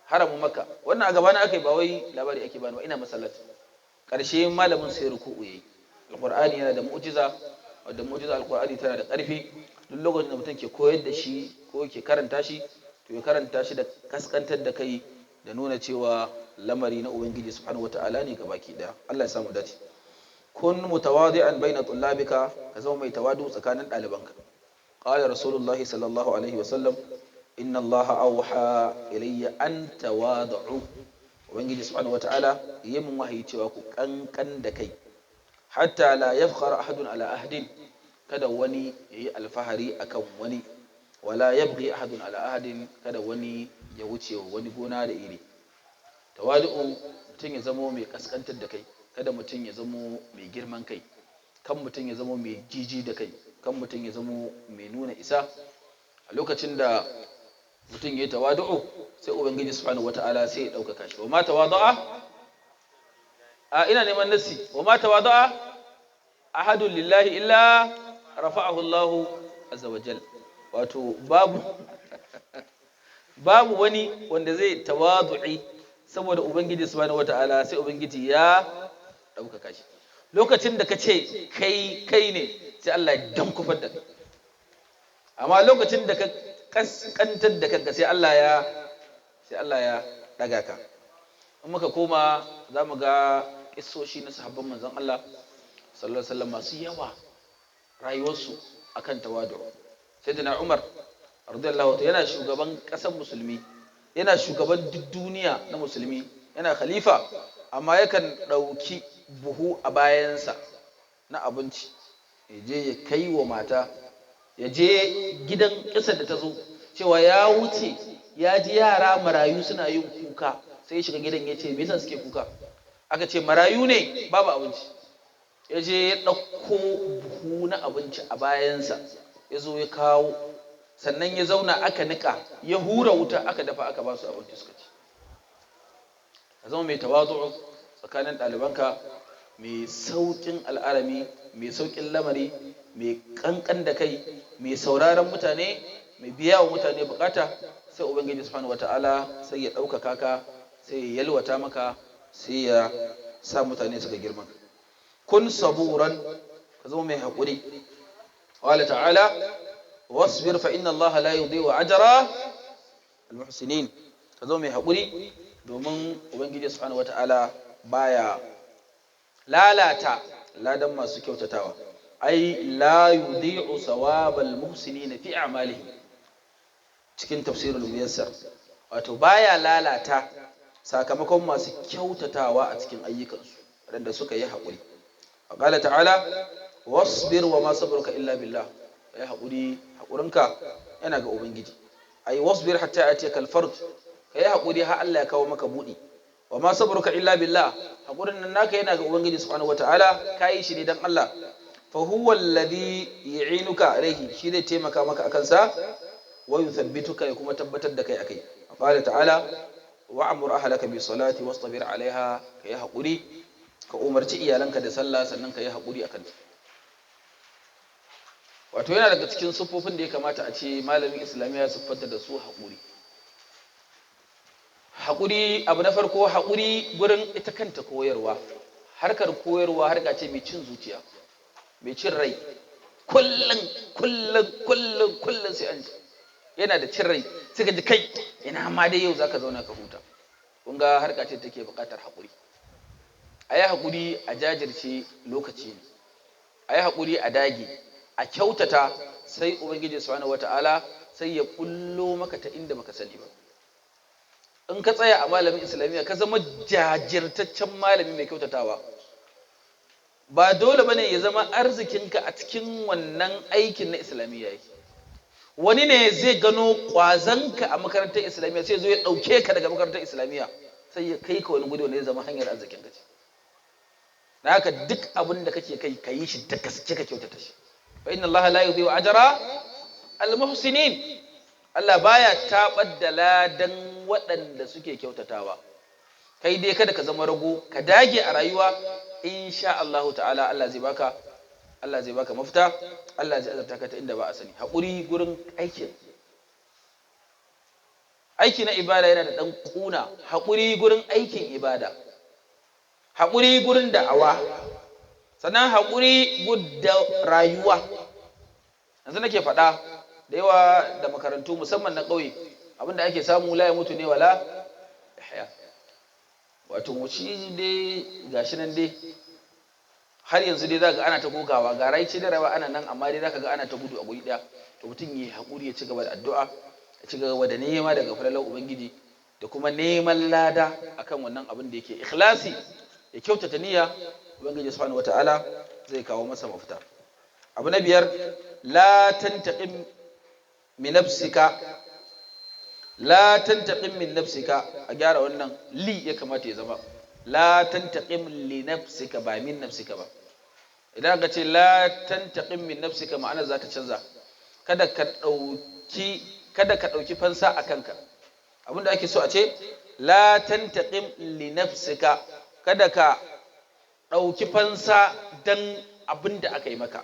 Haramin Makka wannan, a gabana aka yi, ba wai labari ake bani ba, ina masallaci. Karshe malamin sai ruku'u yayi. Alqur'ani yana da mu'jiza, wadda mu'jiza Alqur'ani tana da ƙarfi. Duk lokacin da mutum ke koyar da shi ko ke karanta shi, to ya karanta shi da kaskantar da kai da nuna cewa lamari na Ubangiji subhanahu wata'ala ne gabaki daya. Allah ya samu dace. Kun mutawadi'an baina tullabika, ka zama mai tawadu tsakanin ɗalibanka. Qala Rasulullahi sallallahu alaihi wa sallam: inna Allah auha ilayya an tawadu. Ubangiji subhanahu wata'ala yi min wahayi cewa ku kankan da kai. Hatta la yafkhar ahadun ala ahadin, kada wani yayi alfahari akan wani. Wala yabghi ahadun ala ahadin, kada wani ya wuce wa wani gona da iri. Tawadu'u, mutum ya zamo mai kaskantar da kai, kada mutum ya zamo mai girman kai, kan mutum ya zamo mai jiji da kai, kan mutum ya zamo mai nuna isa. A lokacin da mutum ya yi tawadu'u, sai Ubangiji Subhanahu Wata'ala sai ya ɗaukaka shi. Wa ma tawadu'a, a ina neman nasi, wa ma tawadu'a ahadun lillahi illa rafa'ahu Allahu azza wa jal. Wato babu wani wanda zai tawadu'i saboda Ubangiji Subhanahu Wata'ala, sai Ubangiji ya ɗaukaka shi. Lokacin da ka ce kai kai ne, sai Allah ya dankufar da kai. Amma lokacin da ka kaskantar da kanka, sai Allah ya ɗaga ka. In muka koma, za mu ga kissoshi na sahabban Manzon Allah sallallahu alaihi wasallam masu yawa, rayuwarsu akan tawadu. Sayyidina Umar radiyallahu ta'ala yana shugaban ƙasar musulmi, yana shugaban duk duniya na musulmi, yana khalifa, amma yakan ɗauki buhu a bayansa na abinci ya je ya kai wa mata, ya je gidan. Ƙisar da ta zo cewa ya wuce, ya ji yara marayu suna yin kuka, sai ya shiga gidan ya ce, "Me yasa suke kuka?" Aka ce marayu ne, babu abinci. Ya je ya ɗauko buhu na abinci a bayansa, ya zo ya kawo, sannan ya zauna, aka niƙa, ya hura wuta, aka dafa, aka ba su abinci suka ci. Ka zama mai tawazu'u tsakanin ɗalibanka, mai sauƙin al'arami, mai sauƙin lamari, mai ƙanƙan da kai, mai sauraron mutane, mai biya wa mutane bukata, sai Ubangiji Subhanahu Wata'ala sai ya ɗaukaka ka, sai ya yalwata maka, sai ya sa mutane suka girma. Kun saburan, ka zama mai haƙuri. Qala ta'ala: wasbir fa inna Allaha la yudhi'u ajra al-muhsinin. Ka zama mai haƙuri, domin Ubangiji Subhanahu Wata'ala baya lalata ladan masu kyautatawa, ai la yudhi'u sawabal muhsinin fi a'malihim, cikin Tafsirul Muyassar, wato baya lalata sakamakon masu kyautatawa a cikin ayyukansu, waɗanda suka yi haƙuri. Qala ta'ala: wasbir wa ma sabruka illa billah. Kai haƙuri, haƙurinka yana ga Ubangiji. Ai wasbir hatta yatiyaka al-farj, kai haƙuri har Allah ya kawo maka buɗi. Wa ma sabruka illa billah, haƙurin nan naka yana ga Ubangiji Subhanahu wataala, kai shi ne dan Allah. Fa huwa alladhi yu'inuka alayhi, shi zai taimaka maka akan sa, wa yuthabbituka, ya kuma tabbatar da kai akai. Qala ta'ala: wa'mur ahlaka bi salati wastabir alaiha. Kai haƙuri, ka umarci iyalanka da sallah, sannan ka yi haƙuri akan ta. Wato yana daga cikin siffofin da ya kamata a ce malamin Islamiyya ya siffanta da su haƙuri. Haƙuri, abu na farko, haƙuri gurin ita kanta koyarwa. Harkar koyarwa harka ce mai cin zuciya, mai cin rai. Kullum, kullum, kullum, kullum sai an ji, yana da cin rai, sai ka ji kai ina ma dai yau zaka zauna ka huta. Kun ga harka ce take buƙatar haƙuri. A yi haƙuri, a jajirce, lokaci ne. A yi haƙuri, a dage, a kyautata, sai Ubangiji Subhanahu Wata'ala sai ya kullo maka ta inda baka sani ba. In ka tsaya a malamin Islamiyya, ka zama jajirtaccen malami mai kyautatawa, ba dole bane ya zama arzikinka a cikin wannan aikin na Islamiyya yake. Wani ne zai gano kwazanka a makarantar Islamiyya, sai zo ya ɗauke ka daga makarantar Islamiyya, sai ya kai ka wani gudu wanda ya zama hanyar arzikinka ce. Na haka duk abin da kake kai, ka yi shi da gaske, ka kyautata shi. Fa inna Allaha la yudhi'u ajra al-muhsinin. Allah baya tabar da ladan waɗanda suke kyautatawa. Kai dai kada ka zama rago, ka dage a rayuwa. Insha Allah ta'ala Allah zai baka mafita, Allah zai azarta ka ta inda ba a sani. Haƙuri gurin aikin, aiki na ibada yana da ɗan ƙuna. Haƙuri gurin aikin ibada, haƙuri gurin da'awa, sannan haƙuri da rayuwa. Yanzu nake faɗa, da yawa da makarantu, musamman na ƙauye, abinda ake samu la ya mutu ne wala yahya. Wato shi dai gashi nan dai, har yanzu dai zaka ga ana ta gogawa, ga rai ce da rawa ana nan, amma dai zaka ga ana ta gudu a guri daya. To mutum yi haƙuri, ya ci gaba da addu'a, ya ci gaba da nema daga falalar Ubangiji da kuma neman lada akan wannan abin da yake, ikhlasi, ya kyautata niyya, Ubangiji Subhanahu Wataala zai kawo masa mafita. Abu na biyar: la tantaqim min nafsika. La tantaqim min nafsika, a gyara wannan li ya kamata ya zama la tantaqim li nafsika ba min nafsika ba. Idan ka ce la tantaqim min nafsika, ma'ana za ta canza. Kada ka dauki fansa a kanka. Abinda ake so a ce la tantaqim li nafsika, kada ka dauki fansa dan abinda aka yi maka.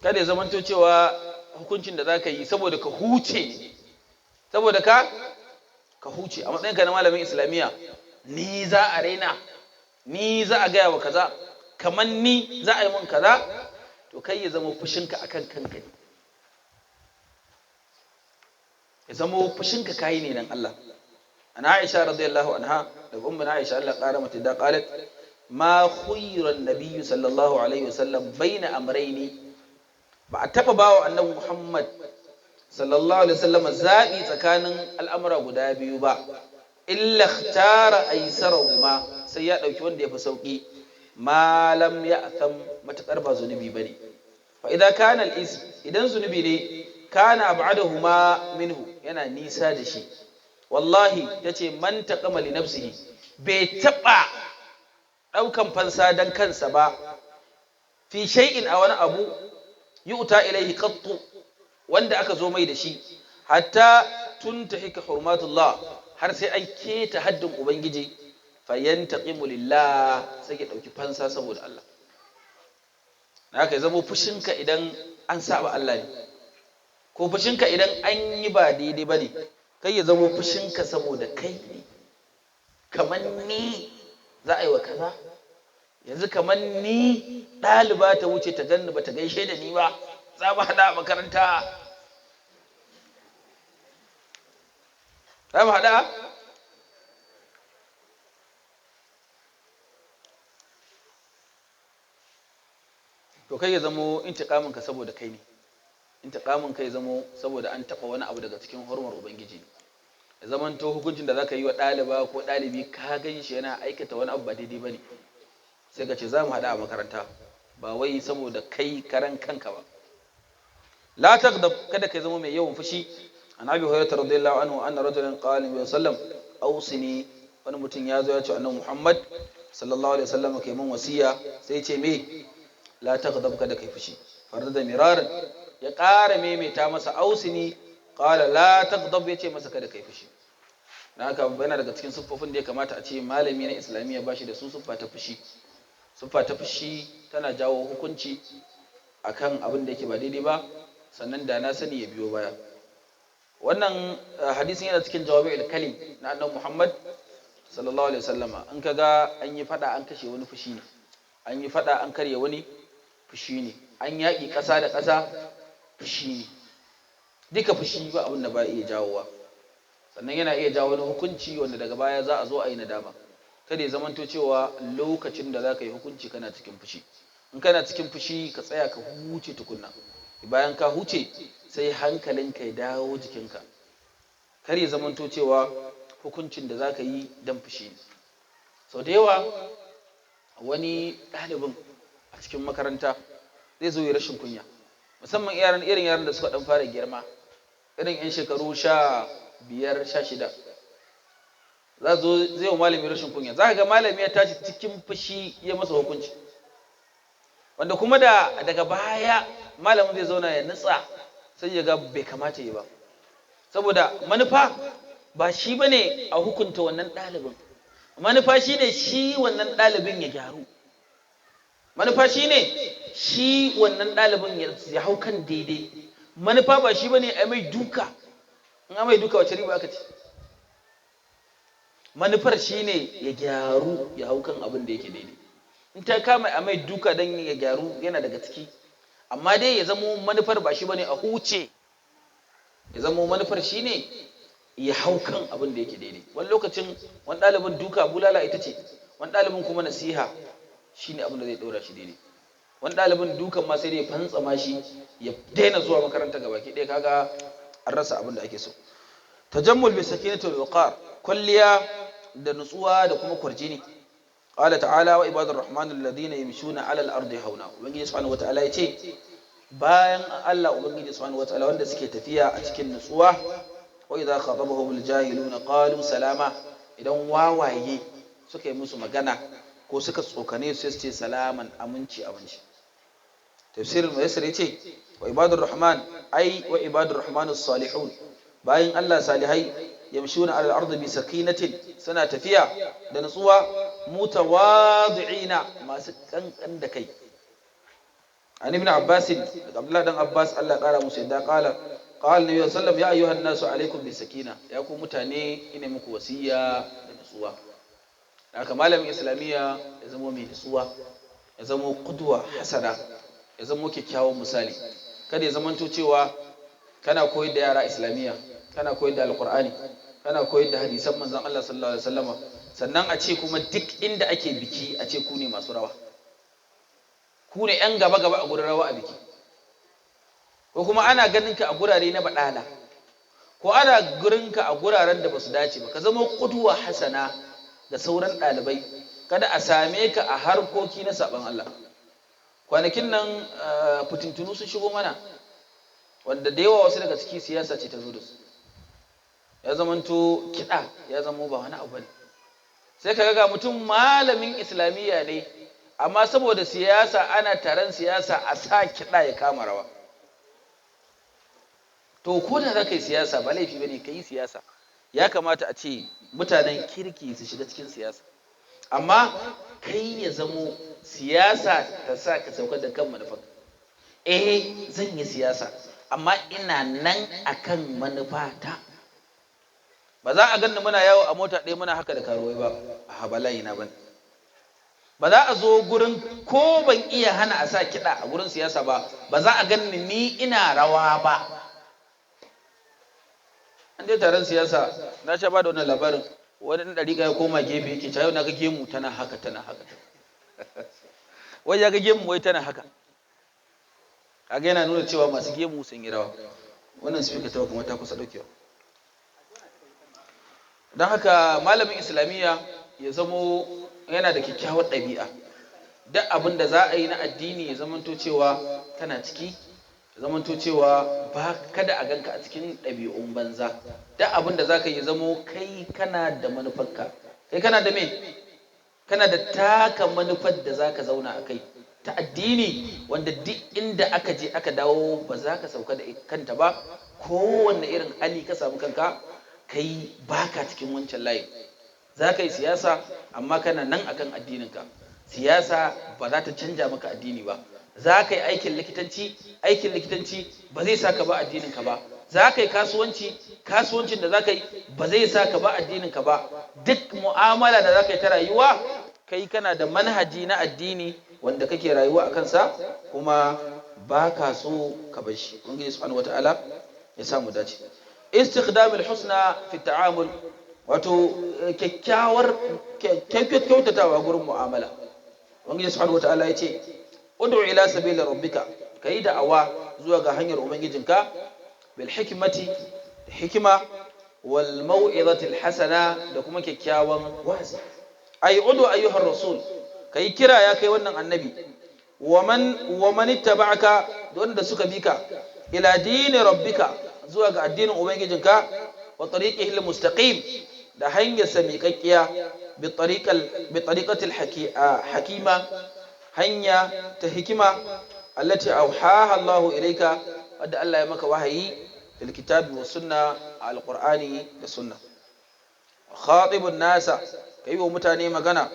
Kada ya zamanto cewa hukuncin da za ka yi saboda ka huce, saboda ka huce a matsayinka na malamin islamiyya. Ni za a raina, ni za a gaya wa kaza, kamar ni za a yi mun kaza. To kai ya zama fushinka akan kanka ne, ya zama fushinka kayi ne dan Allah. An Aisha radiyallahu anha, daga ummu Aisha Allah ƙara mata da, qalat ma khuyira an-nabiy sallallahu alaihi wasallam baina amrayni, ba a taba bawa Annabi Muhammad sallallahu alaihi wasallam zabi tsakanin al'amura guda biyu ba, illa ikhtara aysarahuma, sai ya dauki wanda yafi sauki, ma lam ya'tham, matakar ba zunubi bane. Fa idza kana al-ism, idan zunubi ne, kana ab'adahuma minhu, yana nisa da shi. Wallahi, tace, man taqama li nafsihi, bai taba daukan fansa dan kansa ba, fi shay'in, a wani abu, yu'ta ilaihi qattu, wanda aka zo mai da shi, hatta tuntahika hurmatullah, har sai an keta haddin Ubangiji, fayantaqimu lillah, sai ya dauki fansa saboda Allah. Haka ya zamo fushinka idan an saba Allah ne, ko fushinka idan an yi ba daidai ba ne. Kai ya zamo fushinka saboda kai ne, kamar ni za a yi wa kaza, yanzu kamar ni ɗaliba ta wuce ta ganni ba ta gaishe da ni ba, za mu haɗa a makaranta, za mu haɗa. To kai ya zamo intiƙamin ka saboda kai ne, intiƙamin ka ya zamo saboda an taɓa wani abu daga cikin hurmar Ubangiji ne. Ya zamanto hukuncin da zaka yi wa ɗaliba ko ɗalibi, ka gan shi yana aikata wani abu ba daidai ba ne, sai ka ce za mu haɗa a makaranta, ba wai saboda kai karan kanka ba. La taghdab, kada ka zama mai yawan fushi. An Abi Hurairah radiyallahu anhu anna rajulan qala li sallam awsini, wani mutum ya zo ya ce Annabi Muhammad sallallahu alaihi wasallam, kai mun wasiya. Sai ce me? La taghdab, kada kai fushi. Farda miraran, ya ƙara maimaita masa ausini, qala la taghdab, ya ce masa kada kai fushi. Dan haka yana daga cikin siffofin da ya kamata a ce malami na Islamiyya ba shi da su, siffa ta fushi. Siffa ta fushi tana jawo hukunci akan abin da yake ba daidai ba, sannan da na sani ya biyo baya. Wannan hadisin yana cikin jawami'ul kalim na Annabi Muhammad sallallahu alaihi wasallama. In kaga an yi fada an kashe wani, fushi ne. An yi fada an karya wani, fushi ne. An yaƙi ƙasa da ƙasa, fushi ne. Duka fushi ba abin da ba iya jawowa. Sannan yana iya jawo wani hukunci wanda daga baya za a zo a yi nadama. Kada ya zamanto cewa lokacin da za ka yi hukunci kana cikin fushi. In kana cikin fushi, ka tsaya ka huce tukunna. Bayan ka huce, sai hankalinka ya dawo jikinka. Kar ya zamanto cewa hukuncin da za ka yi dan fushi ne. Sau da yawa wani ɗalibin a cikin makaranta zai zo ya rashin kunya, musamman irin yaran da suka ɗan fara girma, irin 'yan shekaru 15, 16, za zo zai wa malami rashin kunya. Za ka ga malami ya tashi cikin fushi ya masa hukunci, wanda kuma da daga baya malamin zai zauna ya nutsa, sai ya ga bai kamata yi ba, saboda manufa ba shi bane a hukunta wannan ɗalibin. Manufa shine shi wannan ɗalibin ya gyaru. Manufa shine shi wannan ɗalibin ya hau kan daidai. Manufa ba shi bane a mai duka. In a mai duka, wace riba aka ci? Manufar shine ya gyaru, ya hau kan abin da yake daidai. In ta kama a mai duka don ya gyaru, yana daga ciki. Amma dai ya zamo manufar ba shi bane a huce, ya zamo manufar shine ya hau kan abin da yake daidai. Wani lokacin wani ɗalibin duka bulala ita ce, wani ɗalibin kuma nasiha shine abin da zai ɗora shi daidai. Wani ɗalibin dukan ma sai dai ya fantsama shi ya daina zuwa makaranta gabaki ɗaya. Kaga an rasa abin da ake so. Tajammul bi sakinati wal waqar, kwalliya da nutsuwa da kuma kwarjini. Qala ta'ala wa ibadur rahman alladhina yamshuna 'ala al-ardi hauna. Ubangiji subhanahu wata'ala yace Bayan Allah Ubangiji subhanahu wataala wanda suke tafiya a cikin nutsuwa. Wa idza khatabahum aljahiluna qalu salama. Idan wawaye suka yi musu magana ko suka tsokane su, sai su ce salaman, aminci, aminci. Tafsirul Muyassir yace wa ibadur rahman, ai wa ibadur rahman salihun, bayan Allah salihai, yamshuna ala al-ardi bi sakinatin, suna tafiya da nutsuwa, mutawadi'ina, masu kankan da kai. An Ibn Abbas, daga Abdullah dan Abbas, Allah kara musu yadda, qala qala Nabi sallam: ya ayyuhan nasu, alaikum bi sakina, ya ku mutane, ina muku wasiya da nutsuwa. Haka malamin Islamiyya ya zama mai nutsuwa, ya zama qudwa hasana, ya zama kyakkyawan misali. Kada ya zamanto cewa kana koyar da yara Islamiyya, kana koyar da Alqur'ani, kana koyar da hadisan Manzon Allah sallallahu alaihi wasallama, sannan a ce kuma duk inda ake biki a ce ku ne masu rawa, ku ne yan gaba gaba a gurin rawa a biki, ko kuma ana ganin ka a gurare na badala, ko ana gurin ka a guraren da basu dace ba. Ka zama qudwa hasana ga sauran ɗalibai. Kada a same ka a harkoki na saban Allah. Kwanakin nan fitintunu sun shigo mana, wanda da yawa wasu daga ciki siyasa ce ta zo da su. Ya zamanto kiɗa ya zamo ba wani abu ne. Sai ka ga mutum malamin Islamiyya ne, amma saboda siyasa, ana taron siyasa, a sa kiɗa ya kama rawa. To ko da za ka yi siyasa, ba laifi ba ne ka yi siyasa. Ya kamata a ce mutanen kirki su shiga cikin siyasa, amma kai ya zamo siyasa ta sa ka saukar da kan manufa. Eh, zan yi siyasa, amma ina nan akan manufata. Ba za a ganni muna yawo a mota ɗaya muna haka da karuwai ba, a habalayi na bane. Ba za a zo gurin, ko ban iya hana a sa kiɗa a gurin siyasa ba, ba za a ganni ni ina rawa ba. An je taron siyasa, na sha ba da wannan labarin, wani ɗan ɗariƙa ya koma gefe yake cewa, na ga gemu tana haka, tana haka. Wai ya ga gemu wai tana haka. Kaga yana nuna cewa masu gemu sun yi rawa. Wannan speaker ta kuma ta kusa ɗaukewa. Don haka malamin Islamiyya ya zamo yana da kyakkyawar ɗabi'a. Duk abin da za a yi na addini, ya zamanto cewa kana ciki, ya zamanto cewa ba kada a ganka a cikin ɗabi'un banza. Duk abin da za ka yi, ya zamo kai kana da manufarka, kai kana da me, kana da taka manufar da za ka zauna a kai ta addini, wanda duk inda aka je aka dawo ba za ka sauka da kanta ba. Kowanne irin hali ka samu kanka, kai baka cikin wancan layin. Za ka yi siyasa, amma kana nan akan addininka. Siyasa ba za ta canja maka addini ba. Za ka yi aikin likitanci, aikin likitanci ba zai sa ka ba addininka ba. Za ka yi kasuwanci, kasuwancin da za ka yi ba zai sa ka ba addininka ba. Duk mu'amala da za ka yi ta rayuwa, kai kana da manhaji na addini wanda kake rayuwa a kansa, kuma ba ka so ka bar shi. Ubangiji subhanahu wataala ya samu dace. Istikhdamul husna fi ta'amul, wato kyakkyawar kyautatawa gurin mu'amala. Ubangiji subhanahu wataala ya ce: ud'u ila sabili rabbika, kai da'awa zuwa ga hanyar ubangijinka, bil hikmati, hikima, wal mau'izati al hasana, da kuma kyakkyawan wa'azi. Ay ud'u ayyuhar rasul, kai kira ya kai wannan annabi, wa man ittaba'aka, da wanda suka bi ka, ila dini rabbika, zuwa ga addinin ubangijinka, wa tariqihi al mustaqim, da hanyar sa miƙaƙƙiya, bi tariqatil hakima, hanya ta hikima, allati auhaha Allahu ilayka, wadda Allah ya maka wahayi, fil kitabi wa sunna, alqur'ani da sunna. Khatibun nasa, kai wa mutane magana,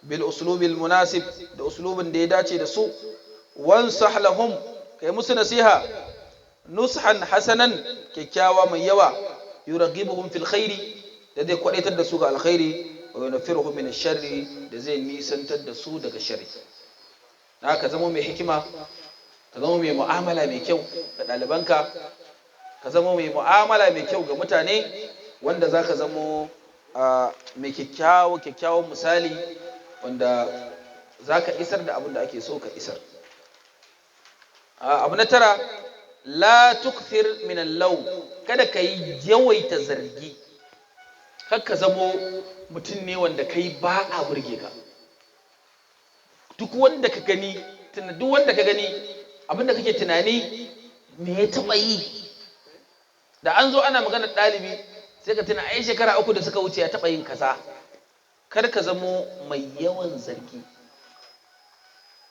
bil uslubil munasib, da uslubin da ya dace da su. Wansah lahum, kai musu nasiha, nushan hasanan, kyakkyawa mai yawa, yuraghibuhum fil khairi, da zai kwadaitar da su ga alkhairi, wa yunaffiruhum min sharri, da zai nisantar da su daga sharri. Ka zama mai hikima, ka zama mai mu'amala mai kyau ga ɗalibanka, ka zama mai mu'amala mai kyau ga mutane, wanda za ka zamo mai kyakkyawan misali, wanda za ka isar da abin da ake so ka isar. Abu na tara: la tukthir min al kada ka yi yawaita zargi. Kar ka zamo mutum ne wanda kai ba a burge ka. Duk wanda ka gani, tunda duk wanda ka gani Abinda kake tunani, me ya taɓa yi? Da an zo ana maganar ɗalibi, sai ka tuna ai shekara 3 da suka wuce ya taɓa yin kaza. Kar ka zamo mai yawan zargi.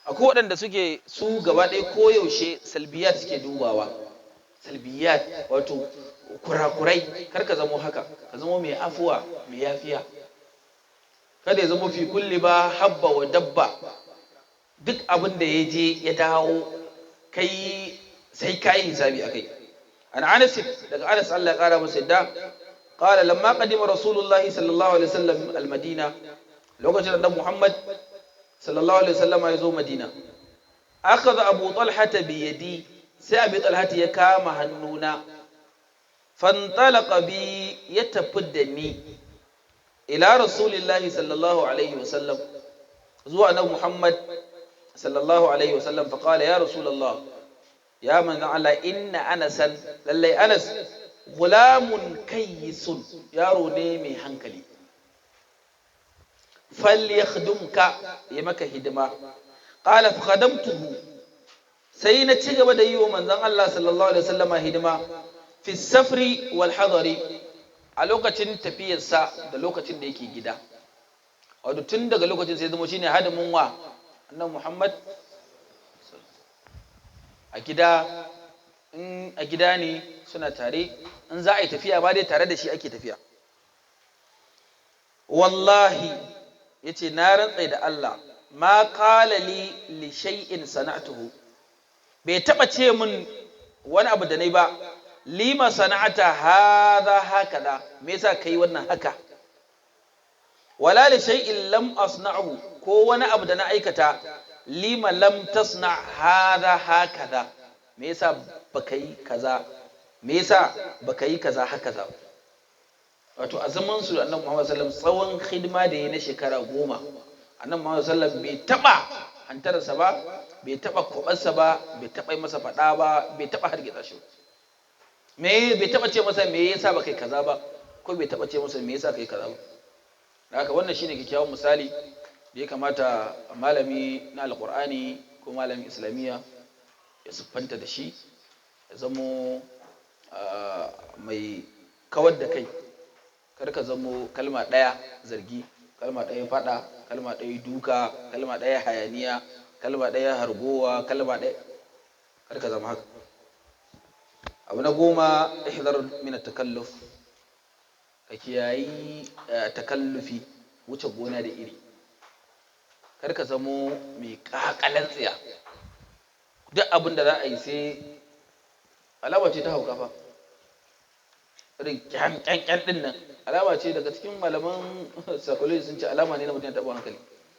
Akwai waɗanda suke su gaba ɗaya koyaushe salbiyat suke dubawa, salbiyat, wato kurakurai. Kar ka zamo haka, ka zamo mai afuwa, mai yafiya. Kada ya zamo fi kulli ba habba wa dabba, duk abin da ya je ya dawo kai sai ka yi hisabi akai. An Anas, daga Anas, Allah ya kara masa yadda, qala lamma qadima Rasulullahi sallallahu alaihi wasallam al-Madina, lokacin da Muhammad sallallahu alaihi wasallam ya zo Madina, akhadha Abu Talha bi yadi, sai Abi Talha ya kama hannuna, fantalaqa bi, ya tafi da ni, ila Rasulillahi sallallahu alaihi wasallam, zuwa na Muhammad sallallahu alaihi wasallam. Fa qala ya Rasulullah, ya manzon Allah, inna Anasan, lallai Anas, gulamun kayyisun, yaro ne mai hankali, falyakhdumka, ya maka hidima. Qala fa khadamtuhu, sai na ci gaba da yi wa manzon Allah sallallahu alaihi wasallam hidima, fi safri wal hadari, a lokacin tafiyarsa da lokacin da yake gida. Wato tun daga lokacin sai zama shine hadimin wa Annabi Muhammad a gida. In a gida ne suna tare, in za a yi tafiya ba dai tare da shi ake tafiya. Wallahi, yace, na rantse da Allah, ma qala li li shay'in sana'tuhu, bai taba ce min wani abu da nayi ba, lima sana'ata hadha hakada, me yasa kai wannan haka, wala li shay'in lam asna'hu, ko wani abu da na aikata, lima lam tasna hadha hakada, me yasa baka yi kaza, me yasa baka yi kaza hakaza. Wato a zaman su da Annabi Muhammad sallallahu alaihi wasallam, tsawon hidima da ya na shekara 10, Annabi Muhammad sallallahu alaihi wasallam bai taba hantararsa ba, bai taba kwabarsa ba, bai taba yi masa faɗa ba, bai taba hargitsa shi me, bai taba ce masa me yasa baka yi kaza ba, ko bai taba ce masa me yasa kai kaza ba. Da haka wannan shine kyakkyawan misali da ya kamata malami na Alkur'ani ko malamin Islamiyya ya siffanta da shi, ya zamo mai kawar da kai. Kar ka zamo kalma ɗaya zargi, kalma ɗaya faɗa, kalma ɗaya duka, kalma ɗaya hayaniya, kalma ɗaya hargowa, kalma ɗaya. Kar ka zama haka. Abu na 10, ihdar min takalluf, ka kiyayi takallufi, wuce gona da iri. Kar ka zamo mai kakalan tsiya, duk abin da za a yi sai alama ce ta hauka fa. Irin kyan kyan kyan din nan alama ce daga cikin malaman psychology, sun ce alama ne na mutum ya taɓa hankali.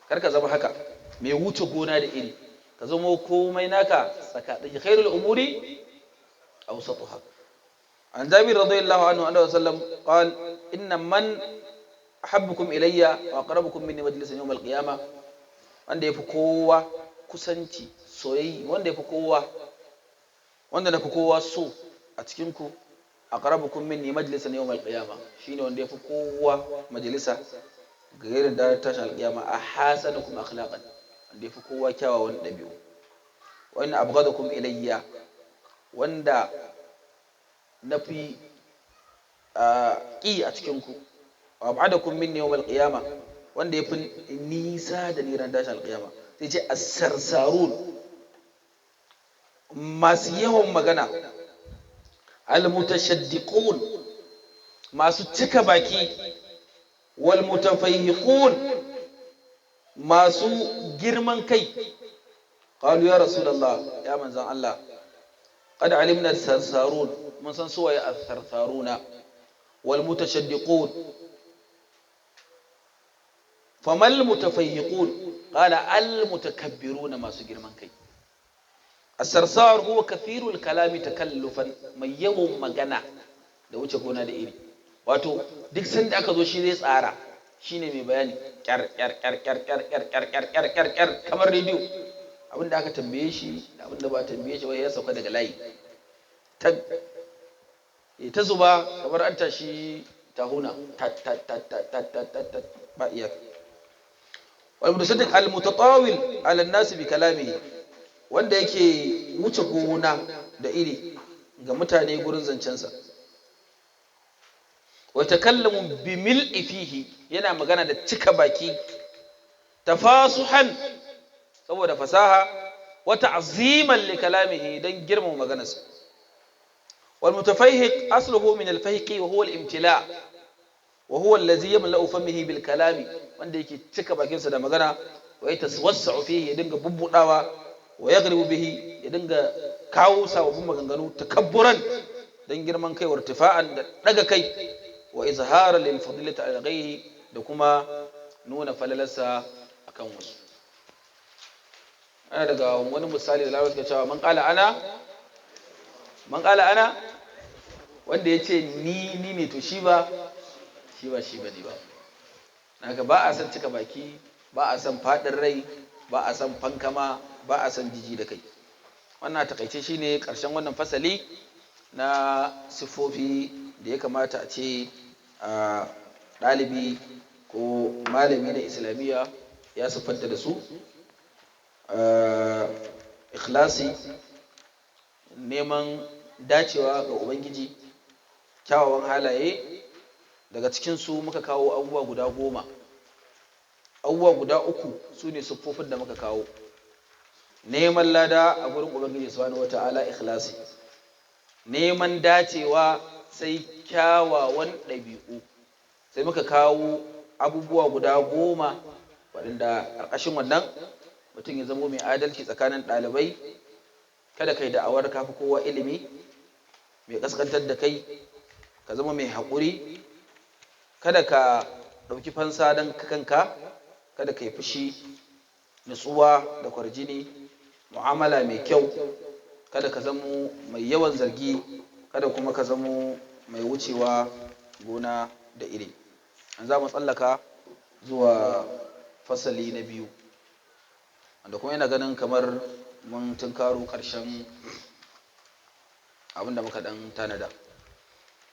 Kar ka zama haka, mai wuce gona da iri. Ka zama komai naka tsaka tsaki. Khairul umuri awsatuha. An Jabir radiyallahu anhu annahu sallam qal inna man ahabbukum ilayya wa aqrabukum minni majlisan yawm al-qiyamah, wanda yafi kowa kusanci soyayya, wanda yafi kowa, wanda nafi kowa so a cikin ku, aqrabukum minni majlisan yawm al-qiyamah, shine wanda yafi kowa majalisa ga irin da tashin al-qiyama, ahasanukum akhlaqan, wanda yafi kowa kyawawan dabi'u, wa inna abghadakum ilayya, wanda nafi ƙi a cikin ku, wa ab'adakum minni yawm al-qiyamah, wanda yafi nisa da ni ran tashin al-qiyama, sai ce as-sarsarun, masu yawan magana, al-mutashaddiqun, masu cika baki, wal mutafayhiqun, masu girman kai. Qalu ya Rasulullah, ya manzan Allah, qad alimna as-sarsarun, mun san suwaye as-sarsaruna, wal mutashaddiqun, famal mutafayhiqun? Qala al mutakabbiruna, masu girman kai. As-sarsar huwa kathirul kalami takallufan, mai yawan magana da wuce gona da iri. Wato duk sanda aka zo shi zai tsara, shine mai bayani, kyar kyar kyar kyar kyar kyar kyar kyar kyar kyar kyar, kamar rediyo. Abinda aka tambaye shi da abinda ba tambaye shi ba, ya sauka daga layi, ta ta zuba kamar an tashi tahuna, ta ta ta ta ta ta ta ta, ba iyaka. Wal mutasaddiq al mutatawil ala an-nas bi kalamihi. Wanda yake wuce gona da iri ga mutane gurin zancensa. Wa takallamu bi mil'i fihi, yana magana da cika baki, tafasuhan, saboda fasaha, wa ta'ziman li kalamihi, dan girmama maganarsa. Wal mutafayhiq asluhu min al fayqi wa huwa al imtila wa huwa allazi yamla'u famihi bil kalami, wanda yake cika bakinsa da magana, wa yataswassa'u fihi, ya dinga bubbudawa, wa yaghribu bihi, ya dinga kawo sababbin maganganu, takabburan, dan girman kai, wa irtifa'an, da daga kai, wa izharan lil fadilati ala ghayrihi, da kuma nuna falalarsa akan wasu. Ana daga wani misali da Larabawa suka cewa man qala ana, man qala ana, wanda ya ce ni ni ne, to shi ba ne ba. Haka ba a san cika baki, ba a san faɗin rai, ba a san fankama, ba a san jiji da kai. Wannan takaice shine ƙarshen wannan fasali na siffofi da ya kamata a ce a ɗalibi ko malami na Islamiyya ya siffanta da su: ikhlasi, neman dacewa ga Ubangiji, kyawawan halaye. Daga cikinsu muka kawo abubuwa guda 10. Abubuwa guda 3 su ne siffofin da muka kawo: neman lada a gurin Ubangiji Subhanahu Wata'ala, ikhlasi, neman dacewa, sai kyawawan ɗabi'u. Sai muka kawo abubuwa guda 10 waɗanda ƙarƙashin wannan mutum ya zamo mai adalci tsakanin ɗalibai, kada kai da'awar kafi kowa ilimi, mai ƙasƙantar da kai, ka zama mai haƙuri, kada ka ɗauki fansa don kanka, kada ka yi fushi, nutsuwa da kwarjini, mu'amala mai kyau, kada ka zamo mai yawan zargi, kada kuma ka zamo mai wucewa gona da iri. An za mu tsallaka zuwa fasali na biyu, wanda kuma yana ganin kamar mun tunkaro ƙarshen abin da muka ɗan tanada.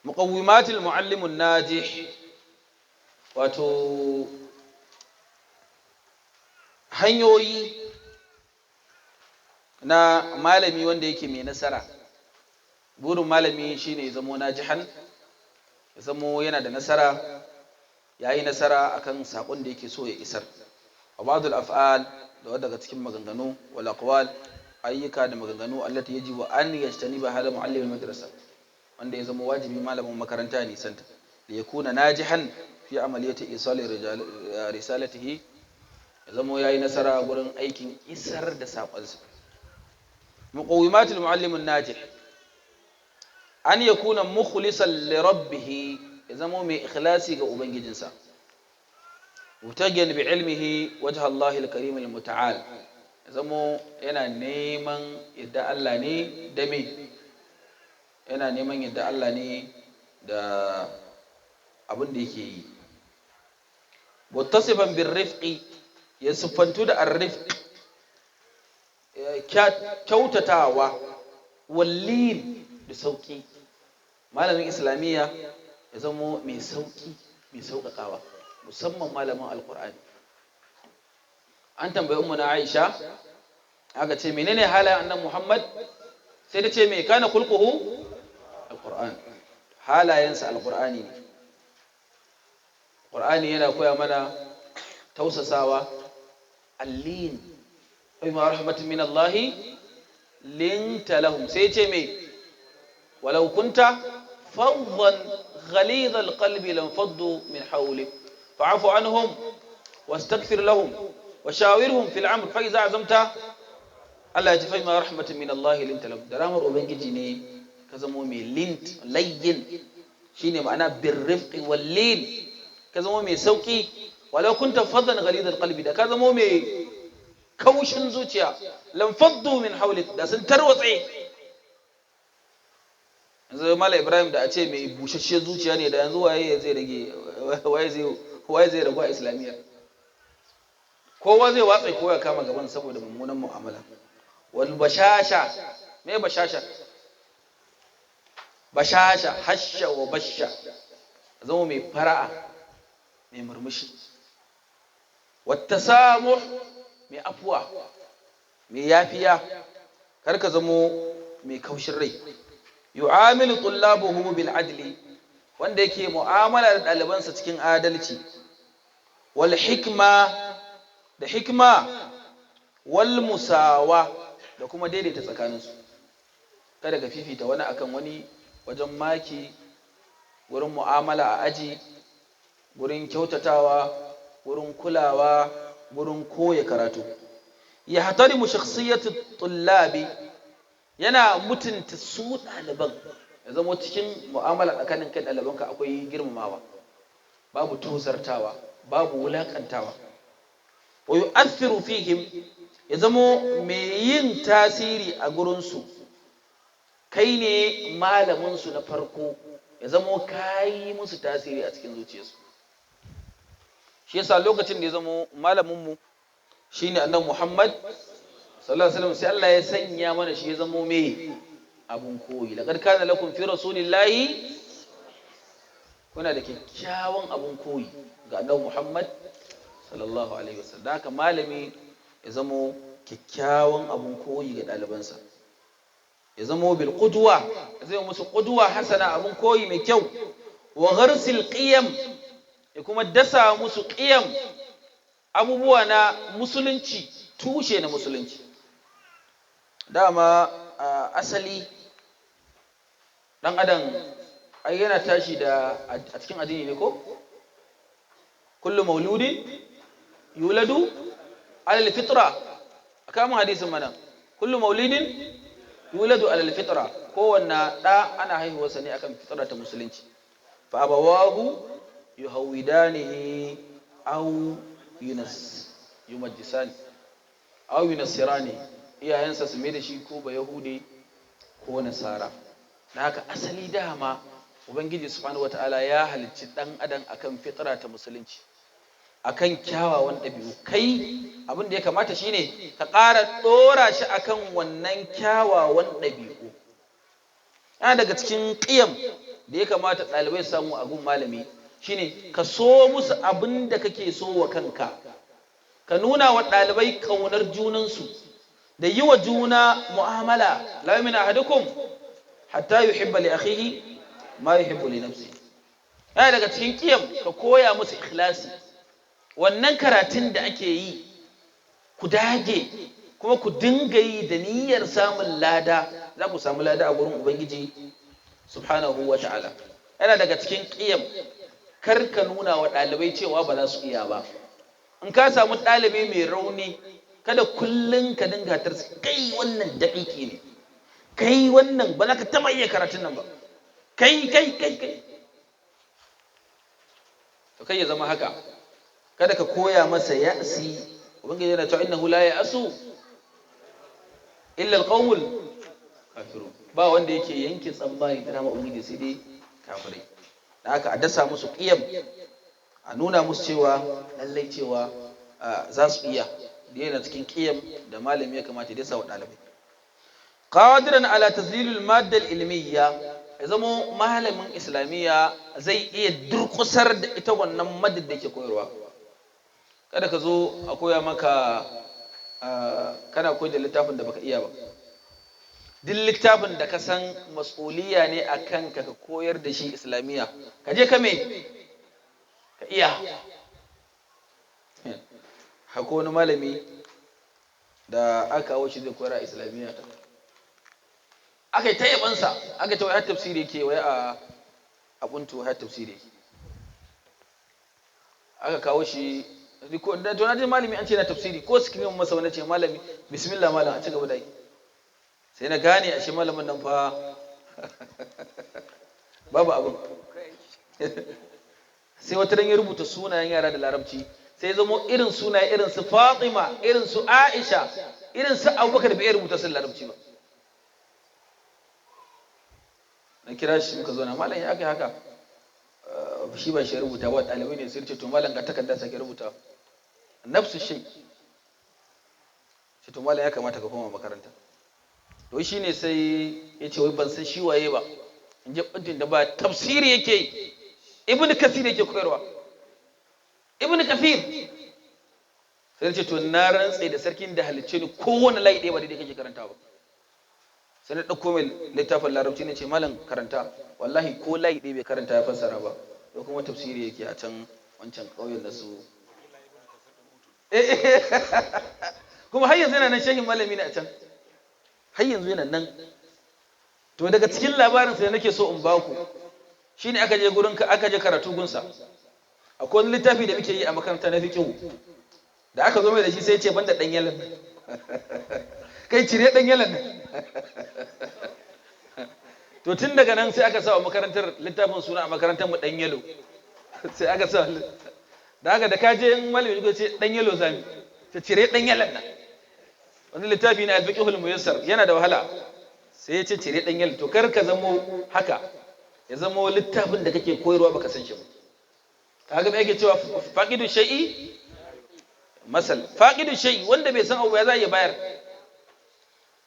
Muqawwimatul muallimun najih, wato hanyoyi na malami wanda yake mai nasara. Burin malami shine ya zamo najihan, ya zamo yana da nasara, ya yi nasara akan saƙon da yake so ya isar. Wa ba'dul af'al, da daga cikin maganganu, wal aqwal, ayyuka da maganganu, allati yajibu an yajtaniba hada muallim madrasa, wanda ya zama wajibi malamin makaranta ne santa, da yakuna najihan fi amaliyati isali risalatihi, ya zama yayi nasara gurin aikin isar da saƙonsa. Muqawwimatul muallim najih: an yakuna mukhlisan li rabbih, ya zama mai ikhlasi ga ubangijinsa, mubtagiyan bi ilmihi wajha Allah al-karim al-muta'al, ya zama yana neman yadda Allah ne da me, yana neman yadda Allah ne da abin da yake yi. Muttasifan bir rifqi, ya siffantu da ar-rifq, kyautatawa, wallin, da sauki. Malamin Islamiyya ya zamo mai sauki, mai sauƙaƙawa, musamman malamin Alƙur'ani. An tambayi Ummu na Aisha, aka ce, "Menene halayen Annabi Muhammad?" Sai ta ce, "Me kana khulquhu Alquran." Halayensa Alqur'ani ne. Qur'ani yana koya mana tausasawa, allin. Bima rahmatin min Allah linta lahum. Sai ce me? Walau kunta faddan ghalidha alqalbi lanfaddu min hawlik, fa'fu anhum wastaghfir lahum washawirhum fil amr, fa iza azamta. Allah ya ce, fa rahmatin min Allah linta lahum. Da ramar Ubangiji ne ka zamo mai lint, layyin, shine ma'ana birrifqi wal lin, ka zamo mai sauki. Walau kunta faddan ghalidha alqalbi, da ka zamo mai kaushin zuciya, lam faddu min hawlik, da sun tarwatse. Yanzu Malam Ibrahim da a ce mai busasshe zuciya ne, da yanzu waye zai rage? Waye zai ragu a Islamiyya? Kowa zai watsa, kowa ya kama gaban, saboda mummunan mu'amala. Wal bashasha. Me bashasha? Bashasha, hasha wa basha, zama mai fara'a, mai murmushi. Wata samuh, mai afuwa, mai yafiya. Kar ka zamo mai kaushin rai. Yu'amilu tullabuhu bil adli, wanda yake mu'amala da ɗalibansa cikin adalci, wal hikma, da hikma, wal musawa, da kuma daidaita tsakaninsu. Kada ka fifita wani akan wani wajen maki, wurin mu'amala a aji, wurin kyautatawa, wurin kulawa, wurin koya karatu. Ya hatarimu shakhsiyatu tullabi, yana mutunta su ɗaliban. Ya zama cikin mu'amala tsakanin kai ɗalibanka akwai girmamawa, babu tozartawa, babu wulakantawa. Wa yu'athiru fihim, ya zamo mai yin tasiri a gurinsu. Kai ne malaminsu na farko, ya zamo ka yi musu tasiri a cikin zuciyarsu. Shi yasa lokacin da ya zamo malaminmu shine Annabi Muhammad sallallahu alaihi wasallam, sai Allah ya sanya mana shi ya zamo mai abun koyi. Laqad kana lakum fi rasulillahi, kuna da kyakkyawan abun koyi ga Annabi Muhammad sallallahu alaihi wasallam. Haka malami ya zamo kyakkyawan abun koyi ga ɗalibansa, ya zamo bil qudwa, ya zama musu qudwa hasana, abun koyi mai kyau. Wa gharsil qiyam, ya kuma dasa musu qiyam, abubuwa na musulunci, tushe na musulunci. Dama asali dan adam ai yana tashi da a cikin addini ne, ko kullu mauludin yuladu alal fitra. Kama hadisin mana, kullu maulidin yuladu alal fitra, kowanne da ana haihuwarsa ne akan fitra ta musulunci. Fa abawahu yuhawidanihi aw yunas yumajjisani aw yunassirani, iyayensa su mai da shi ko ba yahudi ko nasara. Da haka asali dama Ubangiji subhanahu wataala ya halicci dan adam akan fitra ta musulunci, akan kyawawan ɗabi'u. Kai abin da ya kamata shine ka ƙara ɗora shi akan wannan kyawawan ɗabi'u. Yana daga cikin ƙiyam da ya kamata ɗalibai su samu a gun malami shine ka so musu abin da kake so wa kanka, ka nuna wa ɗalibai ƙaunar junansu da yi wa juna mu'amala. La yu'minu ahadukum hatta yuhibba li akhihi ma yuhibbu li nafsihi. Yana daga cikin ƙiyam ka koya musu ikhlasi. Wannan karatun da ake yi, ku dage kuma ku dinga yi da niyyar samun lada, za ku samu lada a gurin Ubangiji subhanahu wa ta'ala. Yana daga cikin ƙiyam kar ka nuna wa ɗalibai cewa ba za su iya ba. In ka samu ɗalibi mai rauni, kada kullum ka dinga tarsa, kai wannan daƙiƙi ne, kai wannan ba za ka taɓa iya karatun nan ba, kai kai kai kai. To kai ya zama haka, kada ka koya masa ya'si. Ubangiji yana cewa innahu la ya'su illa alqawmul kafirun, ba wanda yake yanke tsammani da rahama Ubangiji sai dai kafirai. Da haka a dasa musu qiyam, a nuna musu cewa lallai cewa za su iya. Da yana cikin qiyam da malami ya kamata ya dasa wa ɗalibai. Qadiran ala tazlilul madda al-ilmiyya, ya zamo malamin islamiyya zai iya durkusar da ita wannan maddar da ke koyarwa. Kada ka zo a koya maka, kana koyar da littafin da baka iya ba. Duk littafin da ka san mas'uliya ne a kanka ka koyar da shi islamiyya, ka je ka me ka iya. Hako wani malami da aka kawo shi zai koyar a islamiyya ta, aka yi ta yabansa, aka ce wai har tafsiri yake, wai a buntu har tafsiri yake. Aka kawo shi ko da to na ji malami an ce na tafsiri ko sikimin masa wani ce malami bismillah malam a ci gaba da yi. Sai na gane ashe malamin nan fa babu abin. Sai wata ran ya rubuta sunayen yara da larabci, sai ya zamo irin sunaye irin su Fatima, irin su Aisha, irin su Abubakar bai rubuta su larabci ba. Na kira shi muka zauna, malam ya aka haka? Shi ba shi rubuta ba, ɗalibai ne. Sai ce to malam ga takarda sake rubuta nafsu shay. Ce to malam ya kamata ka koma makaranta. To shi ne sai ya ce wai ban san shi waye ba, in je ɓuntin da ba tafsiri yake yi, Ibn Kasir yake koyarwa, Ibn Kasir. Sai ce to na rantse da sarkin da halicce ni, kowane layi ɗaya ba daidai kake karanta ba. Sai na ɗauko mai littafin larabci, na ce, "Malam, karanta." Wallahi ko layi ɗaya bai karanta ya fassara ba. Ko kuma tafsiri yake a can wancan ƙauyen na su, kuma har yanzu yana nan, shehin malami ne a can, har yanzu yana nan. To, daga cikin labarin sai nake so in baku shine, aka je gurin ka, aka je karatu gunsa. Akwai wani littafi da muke yi a makaranta na fiqh, da aka zo mai da shi sai ya ce, "Banda dan yalan nan, kai, cire dan yalan nan." To, tun daga nan sai aka sa wa makarantar littafin suna a makarantar mu dan yalo. Sai aka sa da haka, da kaje in malami ya ce dan yalo, zami ta cire dan yalan nan. Wani littafi na al-fiqhul muyassar, yana da wahala, sai ya ce cire dan yalo. To, kar ka zamo haka, ya zamo littafin da kake koyarwa baka san shi ba. Kaga me yake cewa? Faqidu shay'i masal faqidu shay'i, wanda bai san abu ya za ya bayar.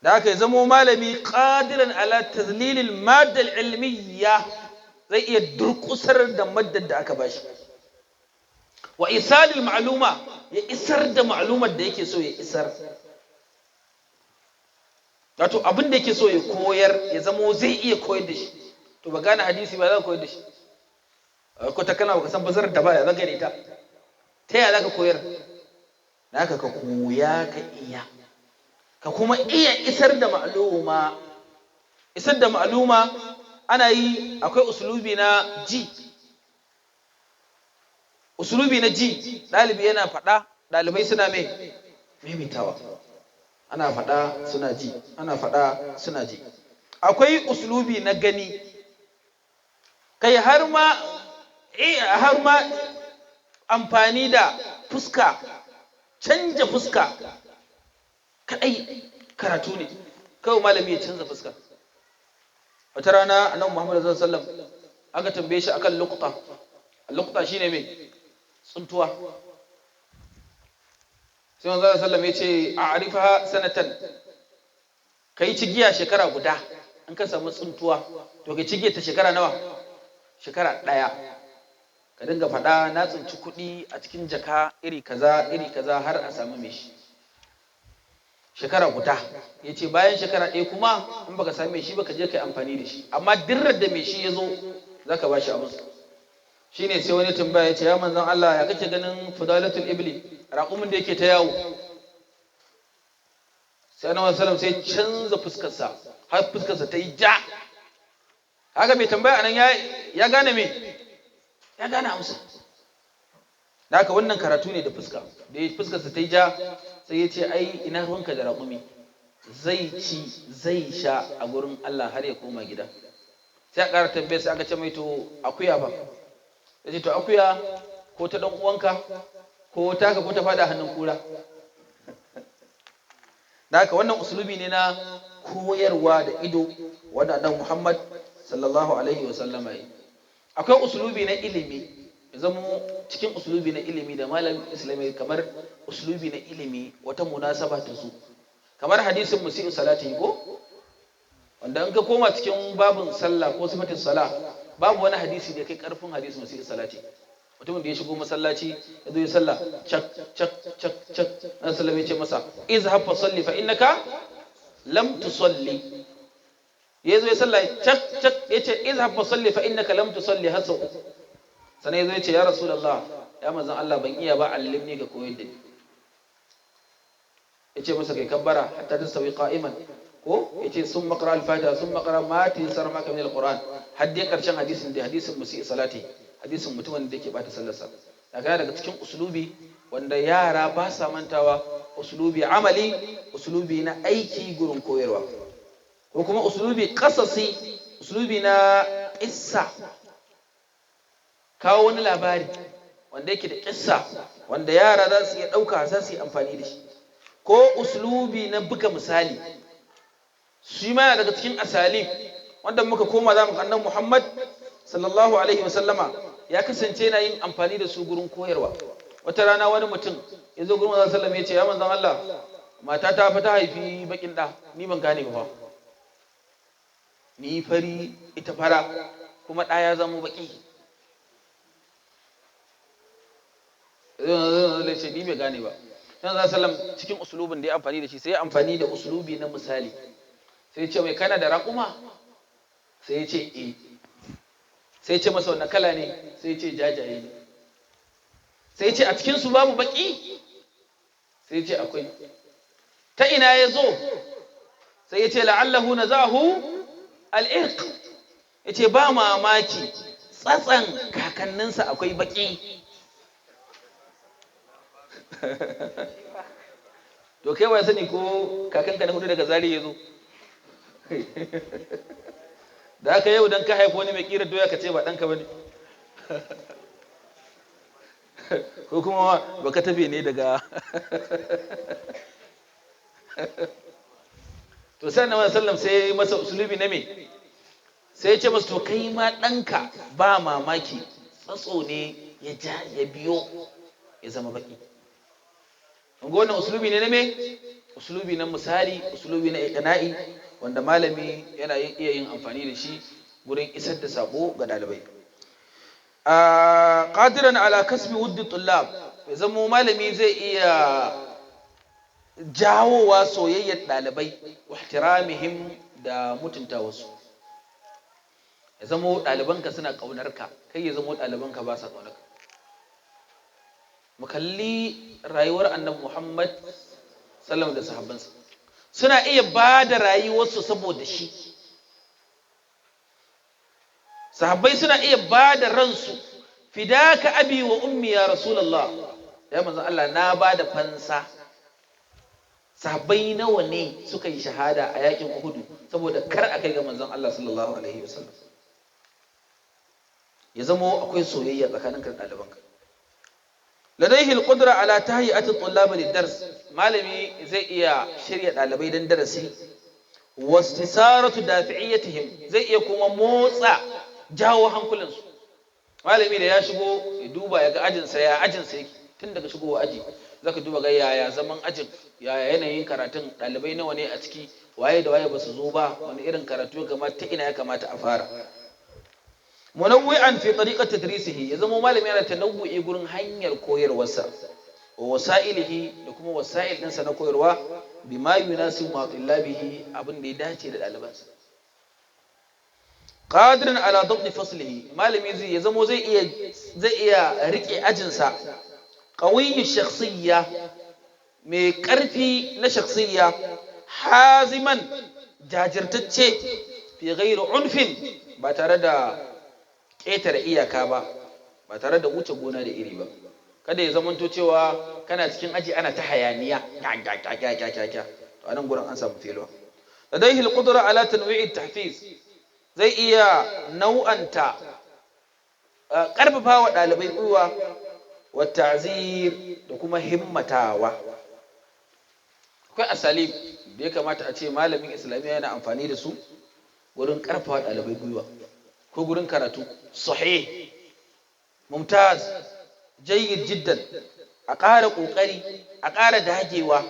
Da haka ya zamo malami qadiran ala tazlilil madda ilmiyya, zai iya durkusar da maddar da aka bashi, wa isalil ma'luma, ya isar da ma'lumar da yake so ya isar, wato abin da yake so ya koyar, ya zamo zai iya koyar da shi. To, ba gane hadisi ba, za ka koyar da shi ko ta kana baka san bazarar da ba ya zaka da ita, ta yaya zaka koyar? Da haka ka koya, ka iya, ka kuma iya isar da ma'luma. Isar da ma'luma ana yi, akwai usulubi na ji, usulubi na ji, ɗalibi yana faɗa, ɗalibai suna mai maimaitawa, ana faɗa suna ji, ana faɗa suna ji. Akwai usulubi na gani, kai har ma amfani da fuska, canja fuska kadai karatu ne. Kawai malami ya canza fuska. Wata rana Annabi Muhammad sallallahu alaihi wasallam aka tambaye shi akan luqta. Luqta shine mai tsuntuwa. Sai manzo sallallahu alaihi wasallam ya ce, "A'rifaha sanatan." Kai cigiya shekara guda. In ka samu tsuntuwa, to kai cigiya ta shekara nawa? Shekara ɗaya. Ka dinga faɗa, "Na tsinci kuɗi a cikin jaka iri kaza, iri kaza," har a samu mai shi. Shekara guda ya ce. Bayan shekara ɗaya kuma, in baka sami mai shi ba, ka je ka yi amfani da shi, amma dirrar da mai shi ya zo, za ka ba shi abin. Shine sai wani tambaya, ya ce, "Ya manzon Allah, ya kake ganin fudalatul ibli, raƙumin da yake ta yawo?" Sai Annabi sallam sai canza fuskarsa har fuskarsa ta yi ja. Haka mai tambaya anan ya gane me? Ya gane amsa. Da haka wannan karatu ne da fuska. Da ya fuskarsa ta yi ja, sai ya ce, "Ai ina ruwanka da raƙumi? Zai ci, zai sha a gurin Allah har ya koma gida." Sai a ƙara tambaya, sai aka ce mai, "To, akuya ba?" Ya ce, "To, akuya ko ta ɗan uwanka ko taka ko ta fada hannun kura." Da haka wannan usulubi ne na koyarwa da ido wanda Annabi Muhammad sallallahu alaihi wa sallama yi. Akwai usulubi na ilimi, ya zamo cikin usulubi na ilimi da malamin islami, kamar usulubi na ilimi, wata munasaba ta zo, kamar hadisin musi'u salati ko wanda in ka koma cikin babin sallah ko sifatin sala, babu wani hadisi da kai karfin hadisin musi'u salati. Mutumin da ya shigo masallaci, ya zo ya sallah cak cak cak cak, na sallame, ya ce masa, "Izhab fa salli fa innaka lam tusalli." Ya zo ya sallah cak cak, ya ce, "Izhab fa salli fa innaka lam tusalli," har sau uku. Sannan ya zo ya ce, "Ya Rasulullah, ya manzon Allah, ban iya ba, allimni, ga koyar da ni." Ya ce masa, "Kai kabbara hatta tastawi qa'iman," ko ya ce, "Summa qra al-fatiha, summa qra ma tayassara maka min al-Qur'an," har dai karshen hadisin da hadisin musi salati, hadisin mutumin da yake bata sallarsa. Daga cikin usulubi wanda yara ba sa mantawa, usulubi amali, usulubi na aiki gurin koyarwa, ko kuma usulubi kasasi, usulubi na ƙissa, kawo wani labari wanda yake da ƙissa, wanda yara za su iya ɗauka, za su yi amfani da shi, ko usulubi na buga misali, shi ma yana daga cikin asali wanda muka koma za mu ga Annabi Muhammad sallallahu alaihi wasallama ya kasance yana yin amfani da su gurin koyarwa. Wata rana wani mutum ya zo gurin Manzon sallallahu, ya ce, "Ya manzon Allah, matata fa ta haifi bakin ɗa, ni ban gane ba fa. Ni fari, ita fara, kuma ɗa ya zama baki." Zai ce, "Ni bai gane ba." Sai sallam cikin usulubin da ya amfani da shi, sai ya amfani da usulubi na misali. Sai ya ce mai, kana da raƙuma? Sai ya ce eh. Sai ya ce masa, wannan kala ne? Sai ya ce jajaye ne. Sai ya ce, a cikinsu babu baƙi? Sai ya ce akwai. Ta ina ya zo? Sai ya ce, la'allahu nazahu al'irq. Ya ce ba mamaki tsatsan kakanninsa akwai baƙi. To kai wa sani ko kakanka na hudu daga zari ya zo? Da haka yau don ka haifi wani mai ƙira doya ka ce ba ɗanka ba ne, ko kuma baka tafe ne daga. To sai annabi sallam sai masa usulubi na me? Sai ya ce masa, to kai ma ɗanka ba mamaki tsatso ne ya ja ya biyo ya zama baki. Ga wannan usulubi ne na me? Usulubi na misali, usulubi na iqna'i, wanda malami yana iya yin amfani da shi gurin isar da sako ga dalibai. Qadiran ala kasbi wuddi tullab, ya zamo malami zai iya jawowa soyayyar ɗalibai, wa ihtiramihim, da mutunta wasu. Ya zamo ɗalibanka suna ƙaunarka, kai ya zamo ɗalibanka ba sa ƙaunarka. Mu kalli rayuwar Annabi Muhammad sallam da sahabbansa, suna iya ba da rayuwarsu saboda shi. Sahabbai suna iya ba da ransu, fidaka abi wa ummi ya Rasulullah, ya manzon Allah na ba da fansa. Sahabbai nawa ne suka yi shahada a yakin Uhudu saboda kar a kai ga manzon Allah sallallahu alaihi wasallam? Ya zamo akwai soyayya tsakanin ka da ɗalibanka. Ladaihi alqudra ala tahiyati tullab lidars, malami zai iya shirya ɗalibai don darasi. Wastisaratu dafi'iyatihim, zai iya kuma motsa jawo hankulansu. Malami da ya shigo ya duba ya ga ajinsa, ya ajinsa yake tun daga shigowa aji zaka duba ga yaya zaman ajin, yaya yanayin karatun, ɗalibai nawa ne a ciki, waye da waye basu zo ba, wani irin karatu ya kamata, ta ina ya kamata a fara. Munawwi'an fi tariqati tadrisihi, ya zama malami yana tanawwu'i gurin hanyar koyarwarsa, wa wasailihi, da kuma wasail ɗinsa na koyarwa, bima yunasibu ma tullabihi, abin da ya dace da ɗalibansa. Qadirin ala dabti faslihi, malami zai ya zamo zai iya rike ajinsa. Qawiyyu shakhsiyya, mai ƙarfi na shakhsiyya, haziman, jajirtacce, fi ghairi unfin, ba tare da ƙetare iyaka ba, ba tare da wuce gona da iri ba. Kada ya zamanto cewa kana cikin aji ana ta hayaniya kya kya kya kya kya, to anan gurin an samu failure. Ladaihi alqudra ala tanwi'i tahfiz, zai iya nau'anta ƙarfafa wa ɗalibai gwiwa, wa ta'zir, da kuma himmatawa. Akwai asalib da ya kamata a ce malamin islamiyya yana amfani da su wurin ƙarfafa ɗalibai gwiwa ko gurin karatu. Sahih, mumtaz, jayyid jiddan, a ƙara ƙoƙari, a ƙara dagewa,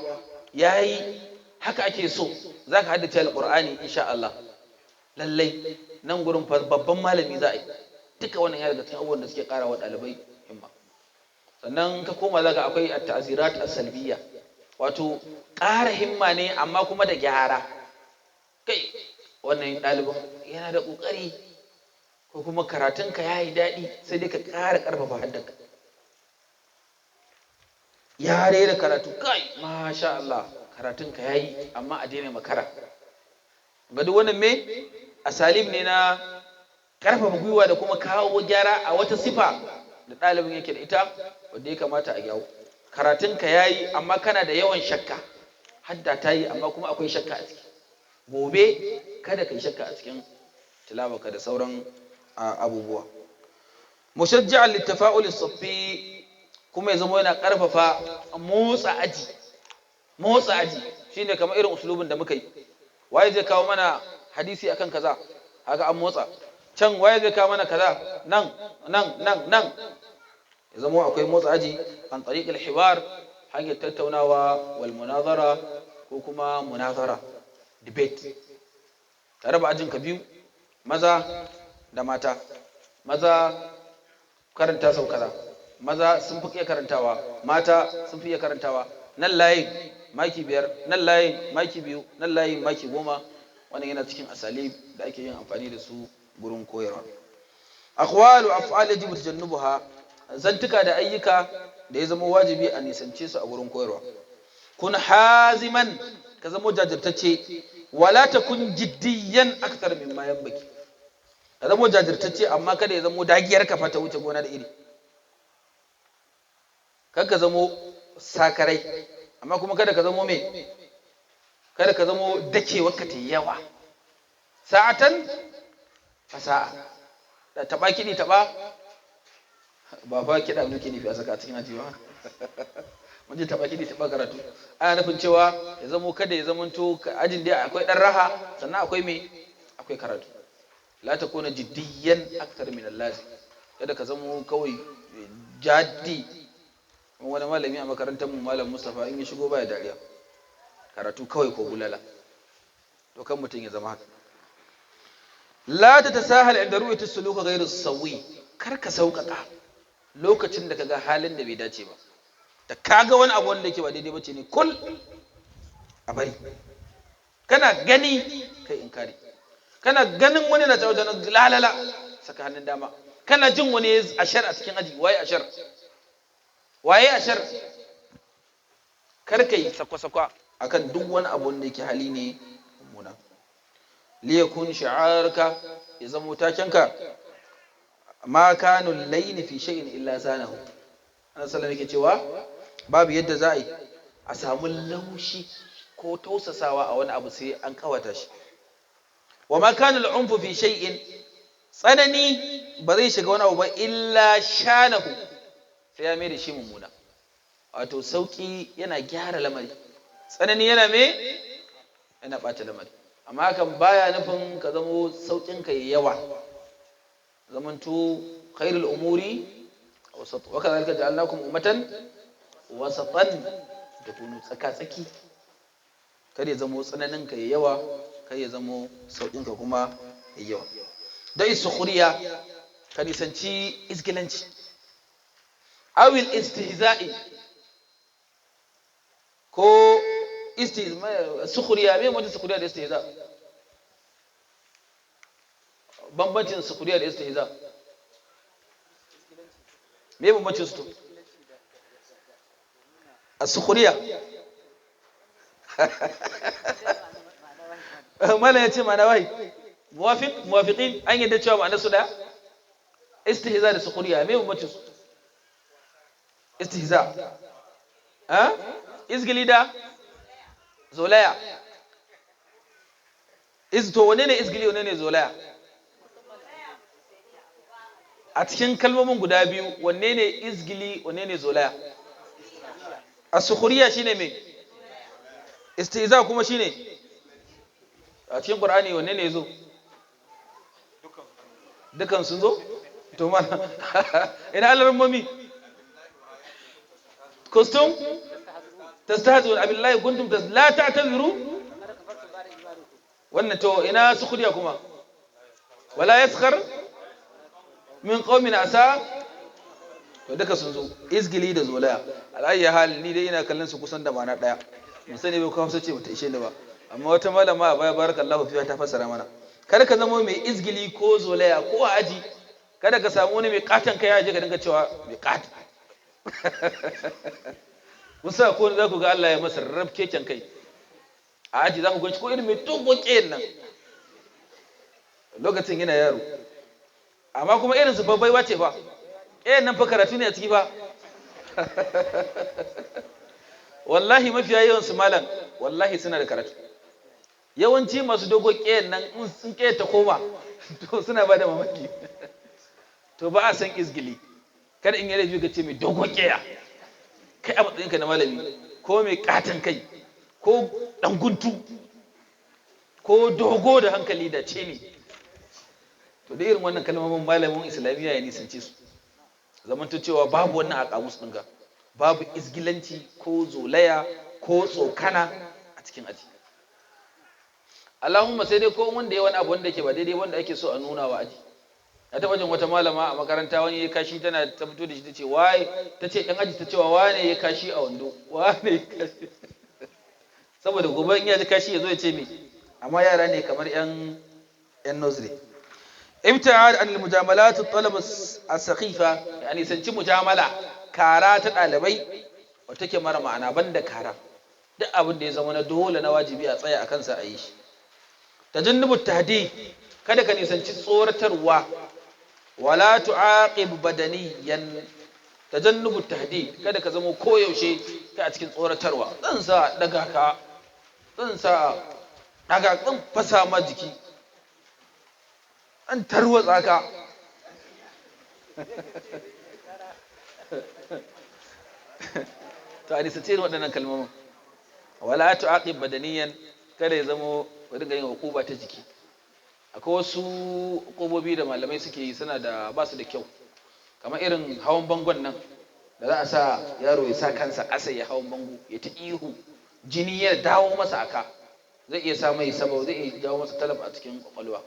yayi haka ake so, zaka haddace alƙur'ani insha Allah, lallai nan gurin babban malami za a yi. Duka wannan ya daga cikin abubuwan da suke ƙara wa ɗalibai himma. Sannan ka koma zaka akwai at-ta'zirat as-salbiyya, wato ƙara himma ne amma kuma da gyara. Kai wannan ɗalibin yana da ƙoƙari, ko kuma karatunka ya yi daɗi, sai dai ka ƙara ƙarfafa haddanka. Ya rera karatu, kai masha Allah karatunka ya yi, amma a daina makara. Ga duk wannan me asalib ne na ƙarfafa gwiwa da kuma kawo gyara a wata sifa da ɗalibin yake da ita wanda ya kamata a gyawo. Karatunka ya yi amma kana da yawan shakka, hadda ta yi amma kuma akwai shakka a ciki. Gobe kada ka yi shakka a cikin tilawarka da sauran abubuwa. Mushajji'an littafa'ul saffi, kuma ya zama yana karfafa motsa aji. Motsa aji shine kamar irin uslubin da muka yi, waye zai kawo mana hadisi akan kaza, haka an motsa can, waye zai kawo mana kaza, nan nan nan nan, ya zama akwai motsa aji an tariqil hiwar, hanyar tattaunawa, wal munazara, ko kuma munazara, debate. Ka raba ajin ka biyu, maza da mata. Maza karanta sau kaza, maza sun fi iya karantawa, mata sun fi iya karantawa. Nan layin maki 5, nan layin maki 2, nan layin maki 10. Wannan yana cikin asalib da ake yin amfani da su gurin koyarwa. Aqwalu af'al yajibu tajannubuha, zantuka da ayyuka da ya zama wajibi a nisance su a gurin koyarwa. Kun haziman, ka zama jajirtacce, wala takun jiddiyan akthar mimma yanbaki. Ka zama jajirtacce, amma kada ya zama dagiyar ka fata wuce gona da iri. Kar ka zamo sakarai, amma kuma kada ka zamo me, kada ka zamo dakewar ka ta yawa. Sa'atan fasa'a da taba kiɗi taba ba fa kiɗa muke nufi a saka a cikin aji ba. Mun ji taba kiɗi taba karatu, ana nufin cewa ya zamo kada ya zamanto ajin dai akwai ɗan raha, sannan akwai me, akwai karatu. La takuna jiddiyan akthar min al-lazim, kada ka zamo kawai jaddi. Wani malami a makarantar mu, Malam Mustafa, in ya shigo baya dariya, karatu kawai ko bulala. To kan mutum ya zama haka. La ta tasahal inda ru'yati suluka ghayr sawi, kar ka sauƙaƙa lokacin da kaga halin da bai dace ba. Da kaga wani abu wanda yake ba daidai bace ne, kul a bari. Kana gani kai inkari, kana ganin wani na tawo lalala, saka hannun dama. Kana jin wani ashar a cikin aji, waye ashar, waye ashar, kar ka yi sakwa-sakwa akan duk wani abu wanda yake hali ne mummuna. Liyakun shi'arka, ya zamo takenka, ma kanu laini fi shay'in illa zanahu. Annabi sallallahu yake cewa babu yadda za a yi a samu laushi ko tausasawa a wani abu sai an kawata shi. Wa ma kana al'unfu fi shay'in, tsanani ba zai shiga wani abu ba illa shanahu, sai ya mai da shi mummuna. Wato sauki yana gyara lamari, tsanani yana me, yana ɓata lamari. Amma hakan baya nufin ka zamo saukin ka yawa. Zamanto khairul umuri wasat, wa kadhalika ja'alnakum ummatan wasatan, takunu tsaka tsaki. Kada ya zamo tsananin ka yawa, kai ya zamo saukin ka kuma yawa. Dai sukhriya, ka nisanci izgilanci, awil istihza'i ko sukhriya. Me mutum sukhriya da istihza? Bambancin sukhriya da istihza, me bambancin su? To a sukhriya, malam ya ce ma'ana wai muwafiq, muwafiqin, an yadda cewa ma'ana su daya. Istihza da sukhriya, me bambancin su? Istihza, ha, izgili da zolaya. To wane ne izgili, wane ne zolaya? A cikin kalmomin guda biyu, wanne ne izgili, wanne ne zolaya? A sukhriya shine me, istihza kuma shine a cikin Qur'ani wanne ne yazo? Dukan sun zo. To mana ina alarmomi kuntum tastahzi'un abillahi kuntum la ta'tadiru. Wannan to ina sukhriya kuma? Wala yaskhar min qaumin asa. To duka sun zo, izgili da zolaya. Al'ayyi hal, ni dai ina kallon su kusan da ma'ana daya. Mun sani bai ko Hausa ce bata ishe ni ba, amma wata malama a baya, barakallahu fiha, ta fassara mana. Kada ka zama mai izgili ko zolaya ko a aji. Kada ka samu wani mai katon kai aji ka dinga cewa mai katon. Musa ko za ku ga Allah ya masa rabkeken kai a aji, za ku ganci ko irin mai dogon ƙeyan nan lokacin yana yaro. Amma kuma irin su fa baiwa ce fa, ƙeyan nan fa karatu ne a ciki fa. Wallahi mafiya yawan su malam, wallahi suna da karatu. Yawanci masu dogon ƙeyan nan in sun ƙeya ta koma, to suna ba da mamaki. To ba a san izgili. Kada in yi laifi ka ce mai dogon ƙeya kai a matsayinka na malami, ko mai katon kai, ko ɗan guntu, ko dogo da hankali da ce ne. To da irin wannan kalmomin malamin islamiyya ya nisance su. Zamanto cewa babu wannan a kamus ɗinka, babu izgilanci ko zolaya ko tsokana a cikin aji. Allahumma sai dai ko wanda ya wani abu wanda yake ba daidai, wanda ake so a nuna wa aji. Na taɓa jin wata malama a makaranta, wani ya kashi, tana ta fito da shi, ta ce waye, ta ce ɗan aji, ta cewa wane ya kashi a wando, wane ya kashi, saboda gobe in ya ji kashi ya zo ya ce me Amma yara ne kamar yan nursery. Ibtiad an mujamalat at-talab as-sakhifa, yani sanci mujamala, kara ta dalibai wata take mara ma'ana, banda kara. Duk abin da ya zama na dole, na wajibi, a tsaya a kansa a yi shi. Tajannubu tahdid, kada ka nisanci tsoratarwa. Wala tu'aqib badaniyan. Tajannubu tahdid, kada ka zama koyaushe kai a cikin tsoratarwa: zan sa daga ka, zan sa daga, zan fasa ma jiki, an tarwatsa ka. To, a nisanci irin waɗannan kalmomin. Wala tu'aqib badaniyan, kada ya zamo dinga yin hukuba ta jiki. Akwai wasu hukubobi da malamai suke yi, suna da ba su da kyau, kamar irin hawan bangon nan da za a sa yaro ya sa kansa ƙasa ya hawan bango ya ta ihu, jini ya dawo masa aka, zai iya sa mai sabau, zai iya jawo masa talab a cikin kwakwalwa,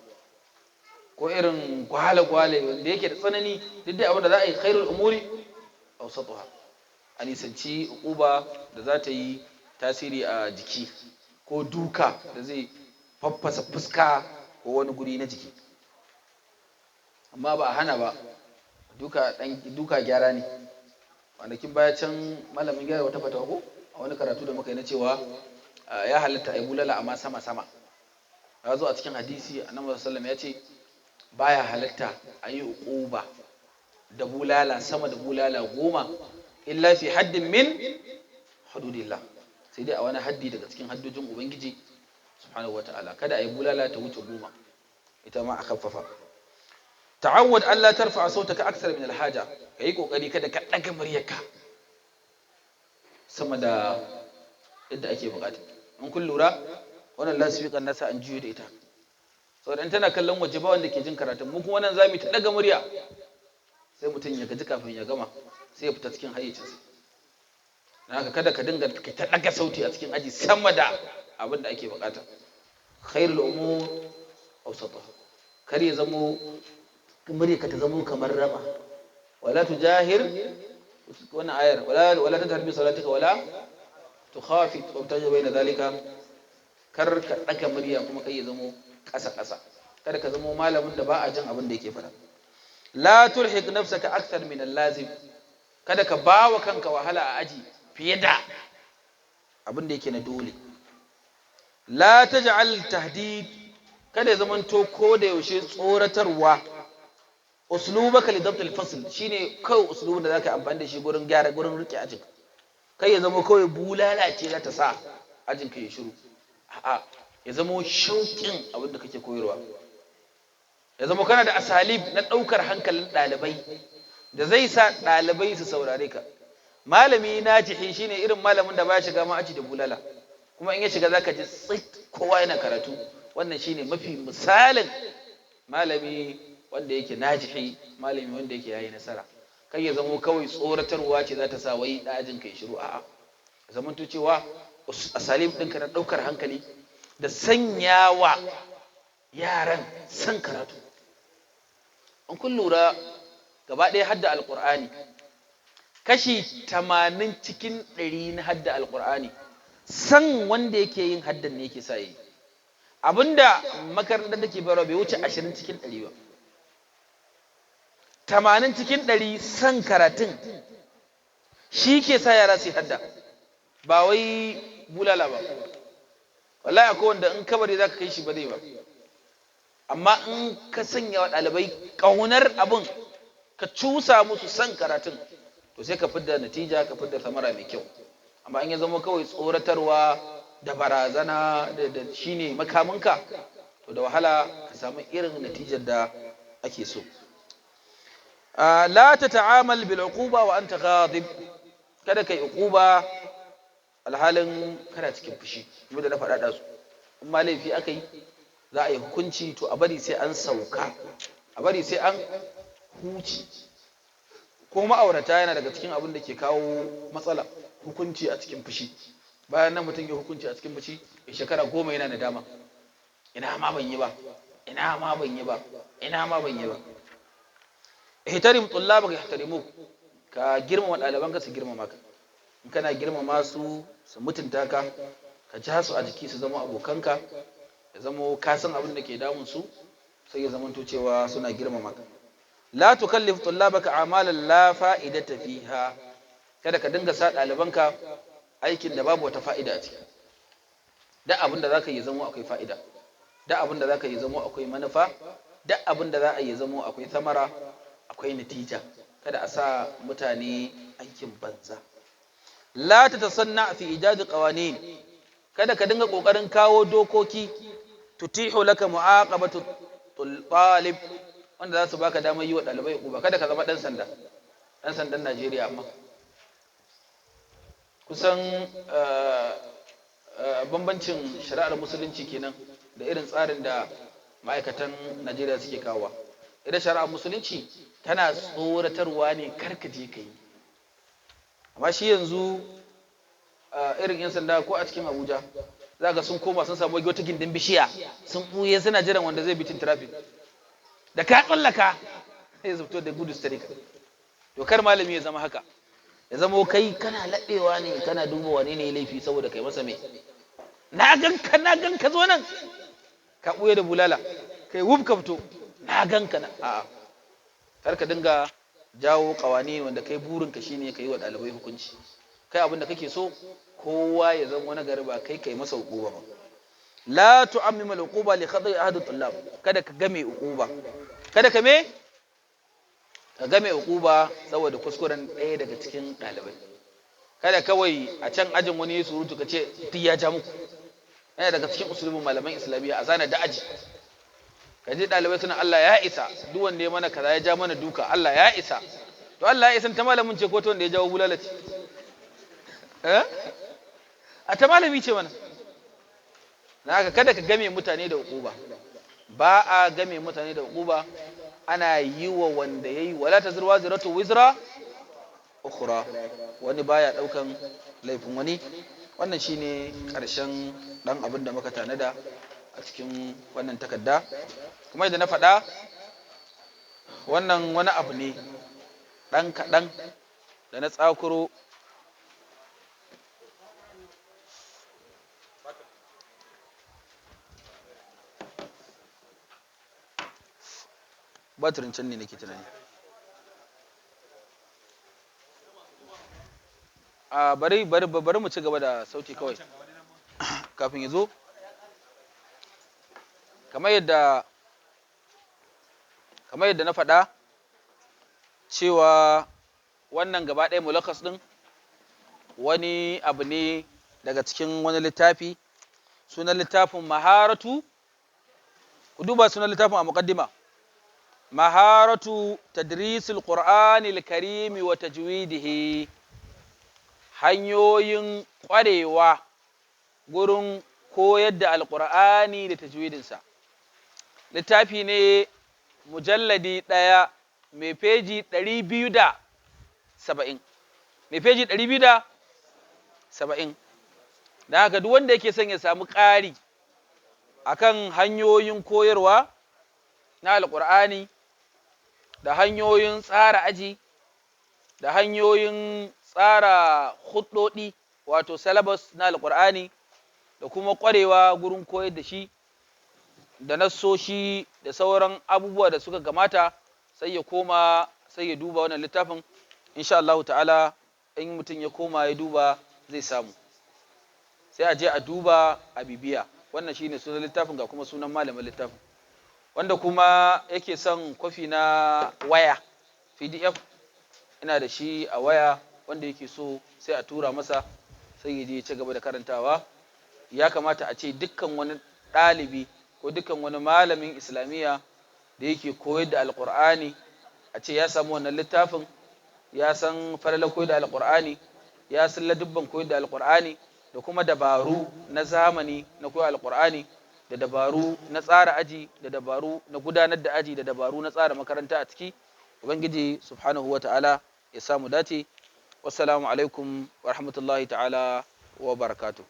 ko irin gwale-gwale wanda yake da tsanani. Duk dai abin da za a yi, khairul umuri awsatuha. A nisanci uquba da za ta yi tasiri a jiki, ko duka da zai faffasa fuska ko wani guri na jiki. Amma ba a hana ba, duka dan duka gyara ne. Kwanakin baya can malamin gyara wata fatawa ko a wani karatu da muka yi na cewa ya halatta a yi bulala, amma sama sama. Ya zo a cikin hadisi, Annabi sallallahu ya ce baya halatta a yi uquba da bulala sama da bulala 10, illa fi haddin min hududillah, sai dai a wani haddi daga cikin haddojin Ubangiji subhanahu wata'ala. Kada a yi bulala ta wuce 10, ita ma a khaffafa. Ta'awwad Allah tarfa sautaka akthar min alhaja, kai kokari kada ka daga muryarka sama da yadda ake bukata. In kun lura, wannan lasfiƙan nasa an juyo da ita saboda in tana kallon waje ba wanda ke jin karatun mu. Kuma nan zamu ta daga murya, sai mutum ya gaji kafin ya gama, sai ya fita cikin hayyacinsa. Na haka kada ka dinga ka ta daga sauti a cikin aji sama da abin da ake bukata. Khairul umur awsatuha. Kar ya zamo muryarka ta zamo kamar rama. Wala tujahir, wannan ayar, wala tajhar bi salatika wala tukhafit wabtaji bayna dhalika. Kar ka daga murya, kuma kai ya zamo ƙasa ƙasa. Kada ka zamo malamin da ba a jin abin da yake faɗa. La tulhiq nafsaka akthar min al-lazim, kada ka bawa kanka wahala a aji fiye da abin da yake na dole. La taj'al tahdid, kada ya zamanto ko da yaushe tsoratarwa uslubaka li dabt al-fasl shine kawai uslubin da zaka amfani da shi gurin gyara, gurin rike ajin. Kai ya zama kawai bulala ce za ta sa ajin ka ya shiru. A'a, ya zama shauƙin abin da kake koyarwa, ya zama kana da asalib na ɗaukar hankalin ɗalibai da zai sa ɗalibai su saurare ka. Malami najihi shine irin malamin da baya shiga ma aji da bulala, kuma in ya shiga zaka ji tsit, kowa yana karatu. Wannan shine mafi misalin malami wanda yake najihi, malami wanda yake yayi nasara. Kai ya zamo kawai tsoratarwa ce za ta sa wai ɗajin kai shiru. A'a, zamanto cewa asalib ɗinka na ɗaukar hankali da sanyawa yaran san karatu. In kun lura, gaba ɗaya hadda Alƙur'ani, kashi 80% na hadda Alƙur'ani, san wanda yake yin haddan ne yake sa yi. Abinda makarantar da ke bayarwa bai wuce 20% ba. 80% san karatun shi ke sa yara su yi hadda, ba wai bulala ba. Wallahi akwai wanda in kabari za ka kai shi ba zai ba, amma in ka sanya wa ɗalibai ƙaunar abin, ka cusa musu san karatun, to sai ka fidda natija, ka fidda samara mai kyau. Amma in ya zama kawai tsoratarwa da barazana da shine makaminka, to da wahala ka samu irin natijar da ake so. La tata'amal bil uquba wa anta ghadib, kada kai uquba alhalin kana cikin fushi. Kuma da na faɗa su, in ma laifi aka yi za a yi hukunci, to a bari sai an sauka, a bari sai an huce. Ko ma'aurata, yana daga cikin abin da ke kawo matsala hukunci a cikin fushi. Bayan nan mutum ya hukunci a cikin fushi, ya shekara 10 yana nadama: ina ma ban yi ba, ina ma ban yi ba, ina ma ban yi ba. Ihtarim tullabaka yahtarimuk, ka girmama ɗalibanka su girmama ka. In kana girmama su, su mutunta ka. Ka ja su a jiki su zama abokanka. Ya zamo ka san abin da ke damun su, sai ya zamanto cewa suna girmama ka. La tukallif tullabaka a'malan la fa'idata fiha. Kada ka dinga sa ɗalibanka aikin da babu wata fa'ida a ciki. Duk abin da zaka yi zamo akwai fa'ida, duk abin da zaka yi zamo akwai manufa, duk abin da za a yi zamo akwai samara, akwai natija. Kada a sa mutane aikin banza. La tatasanna fi ijad qawanin. Kada ka dinga kokarin kawo dokoki tutihu laka mu'aqabatu talib, wanda za su baka damar yi wa ɗalibai uba. Kada ka zama ɗan sanda, ɗan sandan Najeriya. Amma kusan bambancin shari'ar musulunci kenan da irin tsarin da ma'aikatan Najeriya suke kawowa. Idan shari'ar musulunci tana tsoratarwa ne karka je ka yi. Amma shi yanzu irin 'yan sanda ko a cikin Abuja za ga sun koma sun samu wata gindin bishiya, sun ɓuye, suna jiran wanda zai beating traffic. Da ka tsallaka sai su fito da gudu su tare ka. To, kar malami ya zama haka, ya zama kai kana laɓewa ne kana duba wane ne laifi saboda kai masa mai, "Na ganka, na ganka, zo nan." Ka ɓuye da bulala, kai wuf ka fito, "Na ganka na." A'a, kar ka dinga jawo kawani wanda kai burinka shine ka yi wa ɗalibai hukunci. Kai abin da kake so kowa ya zama wani gari, ba kai kai masa hukuma ba. La tu'ammim al-uquba li khata'i ahad at-tullab. Kada ka game uquba, kada ka me ka game uquba saboda kuskuren ɗaya daga cikin ɗalibai. Kada kawai a can ajin wani ya surutu ka ce duk ya ja muku. Yana daga cikin usulubin malaman Islamiyya a zana da aji, ka ji ɗalibai suna, "Allah ya isa, duk wanda ya mana kaza, ya ja mana duka, Allah ya isa." To, Allah ya isa ta malamin ce ko ta wanda ya jawo bulala ce? Eh, a ta malami ce mana. Na haka kada ka game mutane da uquba. Ba a game mutane da uquba, ana yi wa wanda yayi. Wala tazru waziratu wizra ukhra, wani baya daukan laifin wani. Wannan shine karshen dan abin da muka tanada a cikin wannan takarda. Kuma idan na faɗa, wannan wani abu ne ɗan kaɗan da na tsakuro. Batirin can ne nake tunani. A bari bari bari mu ci gaba da sauti kawai kafin ya zo. Kamar yadda na faɗa cewa wannan gaba ɗaya mulakas ɗin wani abu ne daga cikin wani littafi, sunan littafin Maharatu. Ku duba sunan littafin a muqaddima: Maharatu Tadrisul Qur'anil Karimi wa Tajwidihi, hanyoyin ƙwarewa gurin koyar da Alƙur'ani da tajwidinsa. Littafi ne mujalladi 1 mai feji 270, mai feji 270. Da haka duk wanda yake son ya samu ƙari akan hanyoyin koyarwa na Alƙur'ani da hanyoyin tsara aji da hanyoyin tsara hudodi, wato syllabus na Alƙur'ani, da kuma ƙwarewa gurin koyar da shi da nassoshi da sauran abubuwa da suka kamata, sai ya koma sai ya duba wannan littafin. Insha Allah ta'ala, in mutum ya koma ya duba zai samu. Sai a je a duba a bibiya. Wannan shine sunan littafin, ga kuma sunan malamin littafin. Wanda kuma yake son kwafi na waya, PDF, ina da shi a waya. Wanda yake so sai a tura masa, sai ya je ya ci gaba da karantawa. Ya kamata a ce dukkan wani ɗalibi ko dukkan wani malamin Islamiyya da yake koyar da Alƙur'ani a ce ya samu wannan littafin, ya san falalar koyar da Alƙur'ani, ya san ladubban koyar da Alƙur'ani, da kuma dabaru na zamani na koyar Alƙur'ani, da dabaru na tsara aji, da dabaru na gudanar da aji, da dabaru na tsara makaranta a ciki. Ubangiji Subhanahu wa Ta'ala ya samu dace. Wassalamu alaikum wa rahmatullahi ta'ala wa barakatuh.